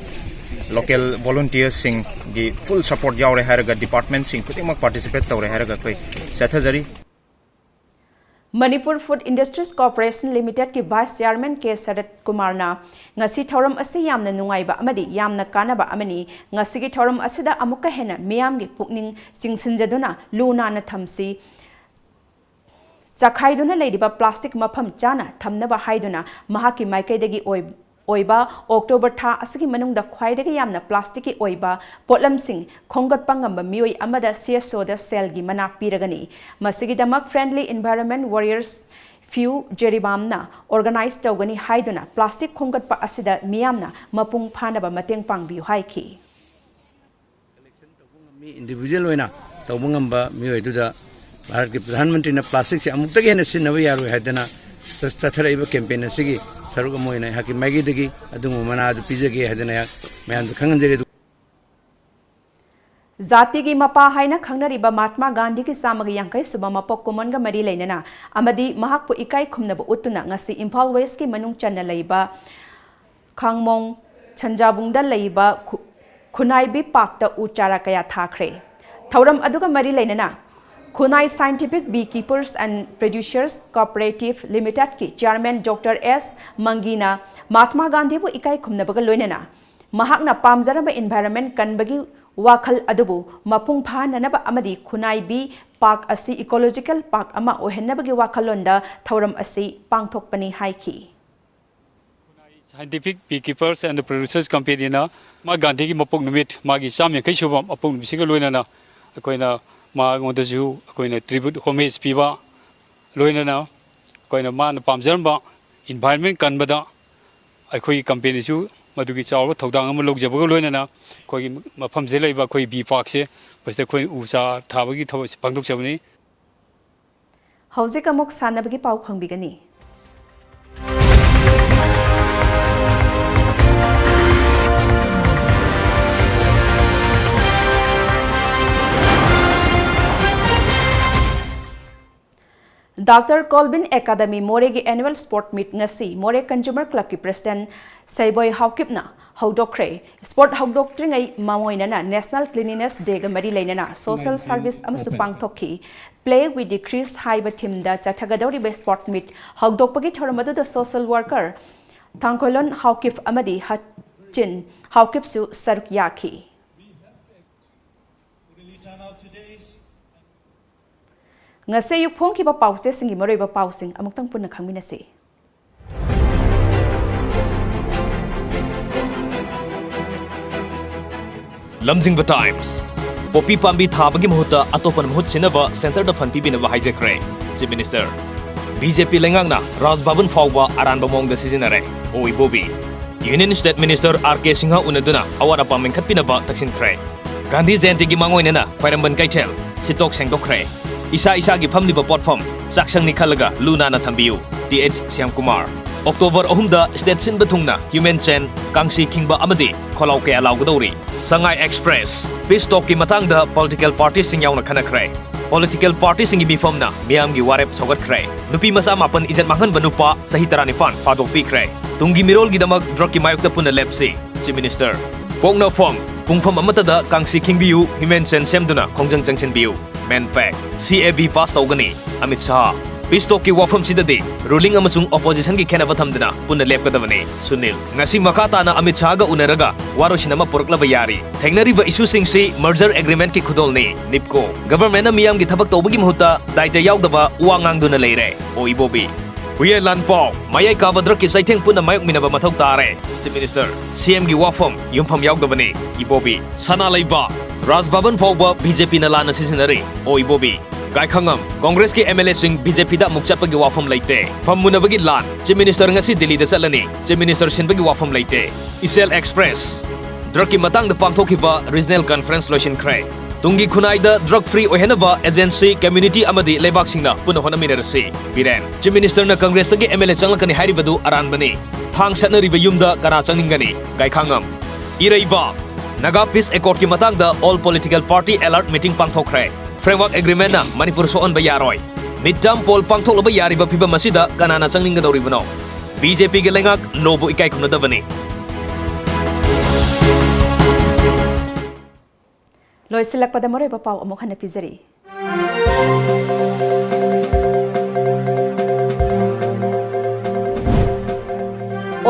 Local volunteersꯁꯤꯡꯒꯤ full support ꯌꯥꯎꯔꯦ ꯍꯥꯏꯔꯒ, departmentꯁꯤꯡ ꯈꯨꯗꯤꯡꯃꯛ participate ꯇꯧꯔꯦ ꯍꯥꯏꯔꯒ ꯑꯩꯈꯣꯏ ꯆꯠꯊꯖꯔꯤ꯫ Manipur Food Industries Corporation Limitedꯀꯤ Vice Chairman ꯀꯦ ꯁꯔꯠ ꯀꯨꯃꯥꯔꯅ ꯉꯁꯤ ꯊꯧꯔꯝ ꯑꯁꯤ ꯌꯥꯝꯅ ꯅꯨꯡꯉꯥꯏꯕ ꯑꯃꯗꯤ ꯌꯥꯝꯅ ꯀꯥꯟꯅꯕ ꯑꯃꯅꯤ꯫ ꯉꯁꯤꯒꯤ ꯊꯧꯔꯝ ꯑꯁꯤꯗ ꯑꯃꯨꯛꯀ ꯍꯦꯟꯅ ꯃꯤꯌꯥꯝꯒꯤ ꯄꯨꯛꯅꯤꯡ ꯆꯤꯡꯁꯤꯟꯖꯗꯨꯅ ꯂꯨ ꯅꯥꯟꯅ ꯊꯝꯁꯤ, ꯆꯈꯥꯏꯗꯨꯅ ꯂꯩꯔꯤꯕ plastic ꯃꯐꯝ ꯆꯥꯅ ꯊꯝꯅꯕ ꯍꯥꯏꯗꯨꯅ ꯃꯍꯥꯛꯀꯤ ꯃꯥꯏꯀꯩꯗꯒꯤ ꯑꯣꯏ-, ꯑꯣꯏꯕ October ꯊꯥ ꯑꯁꯤꯒꯤ ꯃꯅꯨꯡꯗ ꯈ꯭ꯋꯥꯏꯗꯒꯤ ꯌꯥꯝꯅ plasticꯀꯤ ꯑꯣꯏꯕ ꯄꯣꯠꯂꯝꯁꯤꯡ ꯈꯣꯝꯒꯠꯄ ꯉꯝꯕ ꯃꯤꯑꯣꯏ ꯑꯃꯗ CSOꯗ ꯁꯦꯜꯒꯤ ꯃꯅꯥ ꯄꯤꯔꯒꯅꯤ꯫ ꯃꯁꯤꯒꯤꯗꯃꯛ Friendly Environment Warriors Few ꯖꯦꯔꯤꯕꯥꯝꯅ organize ꯇꯧꯒꯅꯤ ꯍꯥꯏꯗꯨꯅ plastic ꯈꯣꯝꯒꯠꯄ ꯑꯁꯤꯗ ꯃꯤꯌꯥꯝꯅ ꯃꯄꯨꯡ ꯐꯥꯅꯕ ꯃꯇꯦꯡ ꯄꯥꯡꯕꯤꯌꯨ ꯍꯥꯏꯈꯤ꯫ Collection ꯇꯧꯕ ꯉꯝꯃꯤ, individual ꯑꯣꯏꯅ ꯇꯧꯕ ꯉꯝꯕ ꯃꯤꯑꯣꯏꯗꯨꯗ ꯚꯥꯔꯠꯀꯤ ꯄ꯭ꯔꯙꯥꯟ ꯃꯟꯇ꯭ꯔꯤꯅ plasticꯁꯦ ꯑꯃꯨꯛꯇꯒꯤ ꯍꯦꯟꯅ ꯁꯤꯖꯤꯟꯅꯕ ꯌꯥꯔꯣꯏ ꯍꯥꯏꯗꯅ ꯆ-, ꯆꯠꯊꯔꯛꯏꯕ campaign ꯑꯁꯤꯒꯤ ꯁꯔꯨꯛ ꯑꯃ ꯑꯣꯏꯅ ꯑꯩꯍꯥꯛꯀꯤ ꯃꯥꯏꯀꯩꯗꯒꯤ ꯑꯗꯨꯒꯨꯝꯕ ꯃꯅꯥ ꯑꯗꯨ ꯄꯤꯖꯒꯦ ꯍꯥꯏꯗꯅ ꯑꯩꯍꯥꯛ ꯃꯌꯥꯝꯗ ꯈꯪꯍꯟꯖꯔꯤ꯫ ꯑꯗꯨ ꯖꯥꯇꯤꯒꯤ ꯃꯄꯥ ꯍꯥꯏꯅ ꯈꯪꯅꯔꯤꯕ ꯃꯍꯥꯠꯃꯥ ꯒꯥꯟꯙꯤꯒꯤ ꯆꯥꯝꯃꯒ ꯌꯥꯡꯈꯩ ꯁꯨꯕ ꯃꯄꯣꯛ ꯀꯨꯝꯑꯣꯟꯒ ꯃꯔꯤ ꯂꯩꯅꯅ ꯑꯃꯗꯤ ꯃꯍꯥꯛꯄꯨ ꯏꯀꯥꯏ ꯈꯨꯝꯅꯕ ꯎꯠꯇꯨꯅ ꯉꯁꯤ ꯏꯝꯐꯥꯜ ꯋꯦꯁꯀꯤ ꯃꯅꯨꯡ ꯆꯟꯅ ꯂꯩꯕ ꯈꯥꯡꯃꯣꯡ ꯁꯟꯖꯥꯕꯨꯡꯗ ꯂꯩꯕ ꯈꯨ-, ꯈꯨꯅꯥꯏꯕꯤ ꯄꯥꯛꯇ ꯎ ꯆꯥꯔꯥ ꯀꯌꯥ ꯊꯥꯈ꯭ꯔꯦ꯫ ꯊꯧꯔꯝ ꯑꯗꯨꯒ ꯃꯔꯤ ꯂꯩꯅꯅ ꯈꯨꯅꯥꯏ Scientific Bee Keepers and Producers Cooperative Limitedꯀꯤ Chairman Doctor ꯑꯦꯁ ꯃꯪꯒꯤꯅ ꯃꯍꯥꯠꯃꯥ ꯒꯥꯟꯙꯤꯕꯨ ꯏꯀꯥꯏ ꯈꯨꯝꯅꯕꯒ ꯂꯣꯏꯅꯅ ꯃꯍꯥꯛꯅ ꯄꯥꯝꯖꯔꯝꯕ environment ꯀꯟꯕꯒꯤ ꯋꯥꯈꯜ ꯑꯗꯨꯕꯨ ꯃꯄꯨꯡ ꯐꯥꯍꯟꯅꯅꯕ ꯑꯃꯗꯤ ꯈꯨꯅꯥꯏꯕꯤ ꯄꯥꯛ ꯑꯁꯤ ecological park ꯑꯃ ꯑꯣꯏꯍꯟꯅꯕꯒꯤ ꯋꯥꯈꯜꯂꯣꯟꯗ ꯊꯧꯔꯝ ꯑꯁꯤ ꯄꯥꯡꯊꯣꯛꯄꯅꯤ ꯍꯥꯏꯈꯤ꯫ Scientific Bee Keepers and Producers Companyꯅ Mahatma ꯒꯥꯟꯙꯤꯒꯤ ꯃꯄꯣꯛ ꯅꯨꯃꯤꯠ, ꯃꯥꯒꯤ ꯆꯥꯝ ꯌꯥꯡꯈꯩ ꯁꯨꯕ ꯃꯄꯣꯛ ꯅꯨꯃꯤꯠꯁꯤꯒ ꯂꯣꯏꯅꯅ ꯑꯩꯈꯣꯏꯅ ꯃꯉꯣꯟꯗꯁꯨ ꯑꯩꯈꯣꯏꯅ tribute homage ꯄꯤꯕ, ꯂꯣꯏꯅꯅ ꯑꯩꯈꯣꯏꯅ ꯃꯥꯅ ꯄꯥꯝꯖꯔꯝꯕ environment ꯀꯟꯕꯗ ꯑꯩꯈꯣꯏꯒꯤ companyꯁꯨ ꯃꯗꯨꯒꯤ ꯆꯥꯎꯔꯕ ꯊꯧꯗꯥꯡ ꯑꯃ ꯂꯧꯖꯕꯒ ꯂꯣꯏꯅꯅ ꯑꯩꯈꯣꯏꯒꯤ ꯃꯐꯝꯁꯤꯗ ꯂꯩꯕ ꯑꯩꯈꯣꯏ bee parkꯁꯦ, ꯃꯁꯤꯗ ꯑꯩꯈꯣꯏ ꯎ ꯆꯥꯔꯥ ꯊꯥꯕꯒꯤ ꯊꯕꯛꯁꯦ ꯄꯥꯡꯊꯣꯛꯆꯕꯅꯤ꯫ ꯍꯧꯖꯤꯛ ꯑꯃꯨꯛ ꯁꯥꯟꯅꯕꯒꯤ ꯄꯥꯎ ꯐꯪꯕꯤꯒꯅꯤ꯫ Doctor Colvin Academy ꯃꯣꯔꯦꯒꯤ annual sport meet ꯉꯁꯤ ꯃꯣꯔꯦ Consumer Clubꯀꯤ President ꯁꯩꯕꯣꯏ ꯍꯥꯎꯀꯤꯞꯅ ꯍꯧꯗꯣꯛꯈ꯭ꯔꯦ꯫ Sport ꯍꯧꯗꯣꯛꯇ꯭ꯔꯤꯉꯩ ꯃꯥꯡꯑꯣꯏꯅꯅ National Cleanliness Dayꯒ ꯃꯔꯤ ꯂꯩꯅꯅ social service ꯑꯃꯁꯨ ꯄꯥꯡꯊꯣꯛꯈꯤ꯫ Play with the Crease ꯍꯥꯏꯕ themeꯗ ꯆꯠꯊꯒꯗꯧꯔꯤꯕ sport meet ꯍꯧꯗꯣꯛꯄꯒꯤ ꯊꯧꯔꯝ ꯑꯗꯨꯗ social worker ꯊꯥꯡꯈꯣꯏꯂꯣꯟ ꯍꯥꯎꯀꯤꯞ ꯑꯃꯗꯤ ꯍꯆꯤꯟ ꯍꯥꯎꯀꯤꯞꯁꯨ ꯁꯔꯨꯛ ꯌꯥꯈꯤ꯫ ꯉꯁꯤ ꯑꯌꯨꯛ ꯐꯣꯡꯈꯤꯕ ꯄꯥꯎꯆꯦꯁꯤꯡꯒꯤ ꯃꯔꯨꯑꯣꯏꯕ ꯄꯥꯎꯁꯤꯡ ꯑꯃꯨꯛꯇꯪ ꯄꯨꯟꯅ ꯈꯪꯃꯤꯟꯅꯁꯤ꯫ ꯂꯝꯖꯤꯡꯕ Times꯫ ꯄꯣꯄꯤ ꯄꯥꯝꯕꯤ ꯊꯥꯕꯒꯤ ꯃꯍꯨꯠꯇ ꯑꯇꯣꯞꯄꯅ ꯃꯍꯨꯠ ꯁꯤꯟꯅꯕ centreꯗ fund ꯄꯤꯕꯤꯅꯕ ꯍꯥꯏꯖꯈ꯭ꯔꯦ Chief Minister꯫ BJP ꯂꯩꯉꯥꯛꯅ ꯔꯥꯖ ꯚꯕꯟ ꯐꯥꯎꯕ ꯑꯔꯥꯟꯕ ꯃꯑꯣꯡꯗ ꯁꯤꯖꯤꯟꯅꯔꯦ, ꯑꯣ ꯏꯕꯣꯕꯤ꯫ Union State Minister R K Singh ꯎꯅꯗꯨꯅ ꯑꯋꯥꯠ ꯑꯄꯥ ꯃꯦꯟꯈꯠꯄꯤꯅꯕ ꯇꯛꯁꯤꯟꯈ꯭ꯔꯦ꯫ ꯒꯥꯟꯙꯤ ꯖꯌꯟꯇꯤꯒꯤ ꯃꯥꯡꯑꯣꯏꯅꯅ ꯈ꯭ꯋꯥꯏꯔꯝꯕꯟ ꯀꯩꯊꯦꯜ ꯁꯤꯠꯇꯣꯛ ꯁꯦꯡꯗꯣꯛꯈ꯭ꯔꯦ꯫ ꯏꯁꯥ ꯏꯁꯥꯒꯤ ꯐꯝꯂꯤꯕ ꯄꯣꯠꯐꯝ ꯆꯥꯛꯁꯪꯅꯤ ꯈꯜꯂꯒ ꯂꯨ ꯅꯥꯟꯅ ꯊꯝꯕꯤꯌꯨ꯫ T H Shyamkumar. October ꯑꯍꯨꯝꯗ state ꯁꯤꯟꯕ ꯊꯨꯡꯅ human chain, ꯀꯥꯡꯁꯤ ꯈꯤꯡꯕ ꯑꯃꯗꯤ ꯈꯣꯜꯂꯥꯎ ꯀꯌꯥ ꯂꯥꯎꯒꯗꯧꯔꯤ꯫ ꯁꯉꯥꯏ Express꯫ Peace talkꯀꯤ ꯃꯇꯥꯡꯗ political partyꯁꯤꯡ ꯌꯥꯎꯅ ꯈꯟꯅꯈ꯭ꯔꯦ꯫ Political partyꯁꯤꯡꯒꯤ ꯃꯤꯐꯝꯅ ꯃꯤꯌꯥꯝꯒꯤ ꯋꯥꯔꯦꯞ ꯁꯧꯒꯠꯈ꯭ꯔꯦ꯫ ꯅꯨꯄꯤ ꯃꯆꯥ ꯃꯥꯄꯟ ꯏꯖꯠ ꯃꯥꯡꯍꯟꯕ ꯅꯨꯄꯥ ꯆꯍꯤ ꯇꯔꯥꯅꯤꯄꯥꯟ ꯐꯥꯗꯣꯛꯄꯤꯈ꯭ꯔꯦ꯫ ꯇꯨꯡꯒꯤ ꯃꯤꯔꯣꯜꯒꯤꯗꯃꯛ drugꯀꯤ ꯃꯥꯌꯣꯛꯇ ꯄꯨꯟꯅ ꯂꯦꯞꯁꯤ꯫ Chief Minister꯫ ꯄꯣꯛꯅꯐꯝ ꯄꯨꯡꯐꯝ ꯑꯃꯠꯇꯗ ꯀꯥꯡꯁꯤ ꯈꯤꯡꯕꯤꯌꯨ, human chain ꯁꯦꯝꯗꯨꯅ ꯈꯣꯡꯖꯪ ꯆꯪꯁꯤꯟꯕꯤꯌꯨ꯫ Man pack꯫ CAB pass ꯇꯧꯒꯅꯤ꯫ ꯑꯃꯤꯠ ꯁꯥꯍ꯫ Peace talkꯀꯤ ꯋꯥꯐꯝꯁꯤꯗꯗꯤ ruling ꯑꯃꯁꯨꯡ oppositionꯒꯤ ꯈꯦꯠꯅꯕ ꯊꯝꯗꯨꯅ ꯄꯨꯟꯅ ꯂꯦꯞꯀꯗꯕꯅꯤ꯫ ꯁꯨꯅꯤꯜ꯫ ꯉꯁꯤ ꯃꯈꯥ ꯇꯥꯅ ꯑꯃꯤꯠ ꯁꯥꯍꯒ ꯎꯅꯔꯒ ꯋꯥꯔꯣꯏꯁꯤꯟ ꯑꯃ ꯄꯨꯔꯛꯂꯕ ꯌꯥꯔꯤ꯫ ꯊꯦꯡꯅꯔꯤꯕ issueꯁꯤꯡꯁꯤ merger agreementꯀꯤ ꯈꯨꯗꯣꯜꯅꯤ꯫ ꯅꯤꯞꯀꯣ꯫ Governmentꯅ ꯃꯤꯌꯥꯝꯒꯤ ꯊꯕꯛ ꯇꯧꯕꯒꯤ ꯃꯍꯨꯠꯇ ꯗꯥꯏꯇ ꯌꯥꯎꯗꯕ ꯋꯥ ꯉꯥꯡꯗꯨꯅ ꯂꯩꯔꯦ꯫ ꯑꯣ ꯏꯕꯣꯕꯤ꯫ ꯍꯨꯏꯌꯦꯟ ꯂꯥꯟꯐꯥꯎ꯫ ꯃꯌꯥꯏ ꯀꯥꯕ drugꯀꯤ ꯆꯩꯊꯦꯡ ꯄꯨꯟꯅ ꯃꯥꯌꯣꯛꯃꯤꯟꯅꯕ ꯃꯊꯧ ꯇꯥꯔꯦ꯫ Chief Minister꯫ CMꯒꯤ ꯋꯥꯐꯝ ꯌꯨꯝꯐꯝ ꯌꯥꯎꯗꯕꯅꯤ꯫ ꯏꯕꯣꯕꯤ꯫ ꯁꯅꯥ ꯂꯩꯕꯥꯛ꯫ ꯔꯥꯖ ꯚꯕꯟ ꯐꯥꯎꯕ BJPꯅ ꯂꯥꯟꯅ ꯁꯤꯖꯤꯟꯅꯔꯤ꯫ ꯑꯣ ꯏꯕꯣꯕꯤ꯫ ꯒꯥꯏꯈꯉꯝ꯫ Congressꯀꯤ MLAꯁꯤꯡ BJPꯗ ꯑꯃꯨꯛ ꯆꯠꯄꯒꯤ ꯋꯥꯐꯝ ꯂꯩꯇꯦ꯫ ꯐꯝ ꯃꯨꯟꯅꯕꯒꯤ ꯂꯥꯟ꯫ Chief Minister ꯉꯁꯤ ꯗꯤꯜꯂꯤꯗ ꯆꯠꯂꯅꯤ꯫ Chief Minister ꯁꯤꯟꯕꯒꯤ ꯋꯥꯐꯝ ꯂꯩꯇꯦ꯫ ꯏꯆꯦꯜ Express꯫ Drugꯀꯤ ꯃꯇꯥꯡꯗ ꯄꯥꯡꯊꯣꯛꯈꯤꯕ regional conference ꯂꯣꯏꯁꯤꯟꯈ꯭ꯔꯦ꯫ ꯇꯨꯡꯒꯤ ꯈꯨꯟꯅꯥꯏꯗ drug free ꯑꯣꯏꯍꯟꯅꯕ agency, community ꯑꯃꯗꯤ ꯂꯩꯕꯥꯛꯁꯤꯡꯅ ꯄꯨꯟꯅ ꯍꯣꯠꯅꯃꯤꯟꯅꯔꯁꯤ꯫ ꯕꯤꯔꯦꯟ꯫ Chief Ministerꯅ Congressꯇꯒꯤ MLA ꯆꯪꯂꯛꯀꯅꯤ ꯍꯥꯏꯔꯤꯕꯗꯨ ꯑꯔꯥꯟꯕꯅꯤ꯫ ꯊꯥꯡ ꯁꯠꯅꯔꯤꯕ ꯌꯨꯝꯗ ꯀꯅꯥ ꯆꯪꯅꯤꯡꯒꯅꯤ? ꯒꯥꯏꯈꯉꯝ꯫ ꯏꯔꯩꯕꯥꯛ꯫ Naga Peace Accordꯀꯤ ꯃꯇꯥꯡꯗ all political party alert meeting ꯄꯥꯡꯊꯣꯛꯈ꯭ꯔꯦ꯫ Framework Agreementꯅ Manipur ꯁꯣꯛꯍꯟꯕ ꯌꯥꯔꯣꯏ꯫ Mid term poll ꯄꯥꯡꯊꯣꯛꯂꯕ ꯌꯥꯔꯤꯕ ꯐꯤꯕꯝ ꯑꯁꯤꯗ ꯀꯅꯥꯅ ꯆꯪꯅꯤꯡꯒꯗꯧꯔꯤꯕꯅꯣ? ꯕꯤ ꯖꯦ ꯄꯤꯒꯤ ꯂꯩꯉꯥꯛ ꯂꯣꯕꯨ ꯏꯀꯥꯏ ꯈꯨꯝꯅꯗꯕꯅꯤ꯫ ꯂꯣꯏꯁꯤꯜꯂꯛꯄꯗ ꯃꯔꯨꯑꯣꯏꯕ ꯄꯥꯎ ꯑꯃꯨꯛ ꯍꯟꯅ ꯄꯤꯖꯔꯤ꯫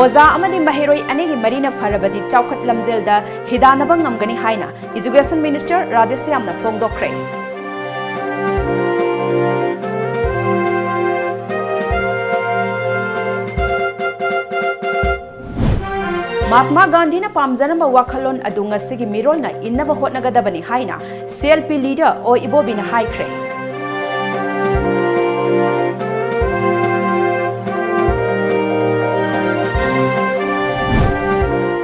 ꯑꯣꯖꯥ ꯑꯃꯗꯤ ꯃꯍꯩꯔꯣꯏ ꯑꯅꯤꯒꯤ ꯃꯔꯤꯅ ꯐꯔꯕꯗꯤ ꯆꯥꯎꯈꯠ ꯂꯝꯖꯦꯜꯗ ꯍꯤꯗꯥꯟꯅꯕ ꯉꯝꯒꯅꯤ ꯍꯥꯏꯅ Education Minister ꯔꯥꯙꯦꯁ꯭ꯌꯥꯝꯅ ꯐꯣꯡꯗꯣꯛꯈ꯭ꯔꯦ꯫ ꯃꯍꯥꯠꯃꯥ ꯒꯥꯟꯙꯤꯅ ꯄꯥꯝꯖꯔꯝꯕ ꯋꯥꯈꯜꯂꯣꯟ ꯑꯗꯨ ꯉꯁꯤꯒꯤ ꯃꯤꯔꯣꯜꯅ ꯏꯟꯅꯕ ꯍꯣꯠꯅꯒꯗꯕꯅꯤ ꯍꯥꯏꯅ C L P leader ꯑꯣ ꯏꯕꯣꯕꯤꯅ ꯍꯥꯏꯈ꯭ꯔꯦ꯫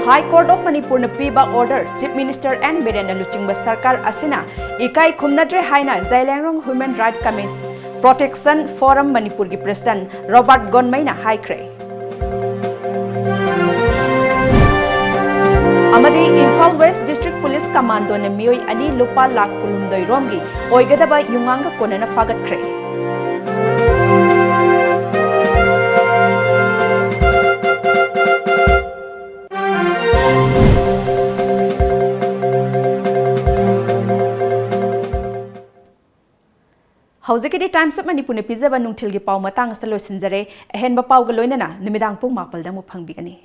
High Court of ꯃꯅꯤꯄꯨꯔꯅ ꯄꯤꯕ order Chief Minister N ꯕꯤꯔꯦꯟꯅ ꯂꯨꯆꯤꯡꯕ ꯁꯔꯀꯥꯔ ꯑꯁꯤꯅ ꯏꯀꯥꯏ ꯈꯨꯝꯅꯗ꯭ꯔꯦ ꯍꯥꯏꯅ ꯖꯥꯏꯂꯦꯡꯔꯣꯡ Human Right Commis-, Protection Forum ꯃꯅꯤꯄꯨꯔꯒꯤ president ꯔꯣꯕꯥꯔꯠ ꯒꯣꯟꯃꯩꯅ ꯍꯥꯏꯈ꯭ꯔꯦ꯫ ꯑꯃꯗꯤ Imphal West District Police Commando ꯅ ꯃꯤꯑꯣꯏ ꯑꯅꯤ ꯂꯨꯄꯥ ꯂꯥꯈ ꯀꯨꯟꯍꯨꯝꯗꯣꯏ ꯔꯣꯝꯒꯤ ꯑꯣꯏꯒꯗꯕ ꯌꯨꯉꯥꯡꯒ ꯀꯣꯟꯅꯅ ꯐꯥꯒꯠꯈ꯭ꯔꯦ꯫ ꯍꯧꯖꯤꯛꯀꯤꯗꯤ Times of ꯃꯅꯤꯄꯨꯔꯅ ꯄꯤꯖꯕ ꯅꯨꯡꯊꯤꯜꯒꯤ ꯄꯥꯎ ꯃꯇꯥꯡ ꯑꯁꯤꯗ ꯂꯣꯏꯁꯤꯟꯖꯔꯦ꯫ ꯑꯍꯦꯟꯕ ꯄꯥꯎꯒ ꯂꯣꯏꯅꯅ ꯅꯨꯃꯤꯗꯥꯡ ꯄꯨꯡ ꯃꯥꯄꯜꯗ ꯑꯃꯨꯛ ꯐꯪꯕꯤꯒꯅꯤ꯫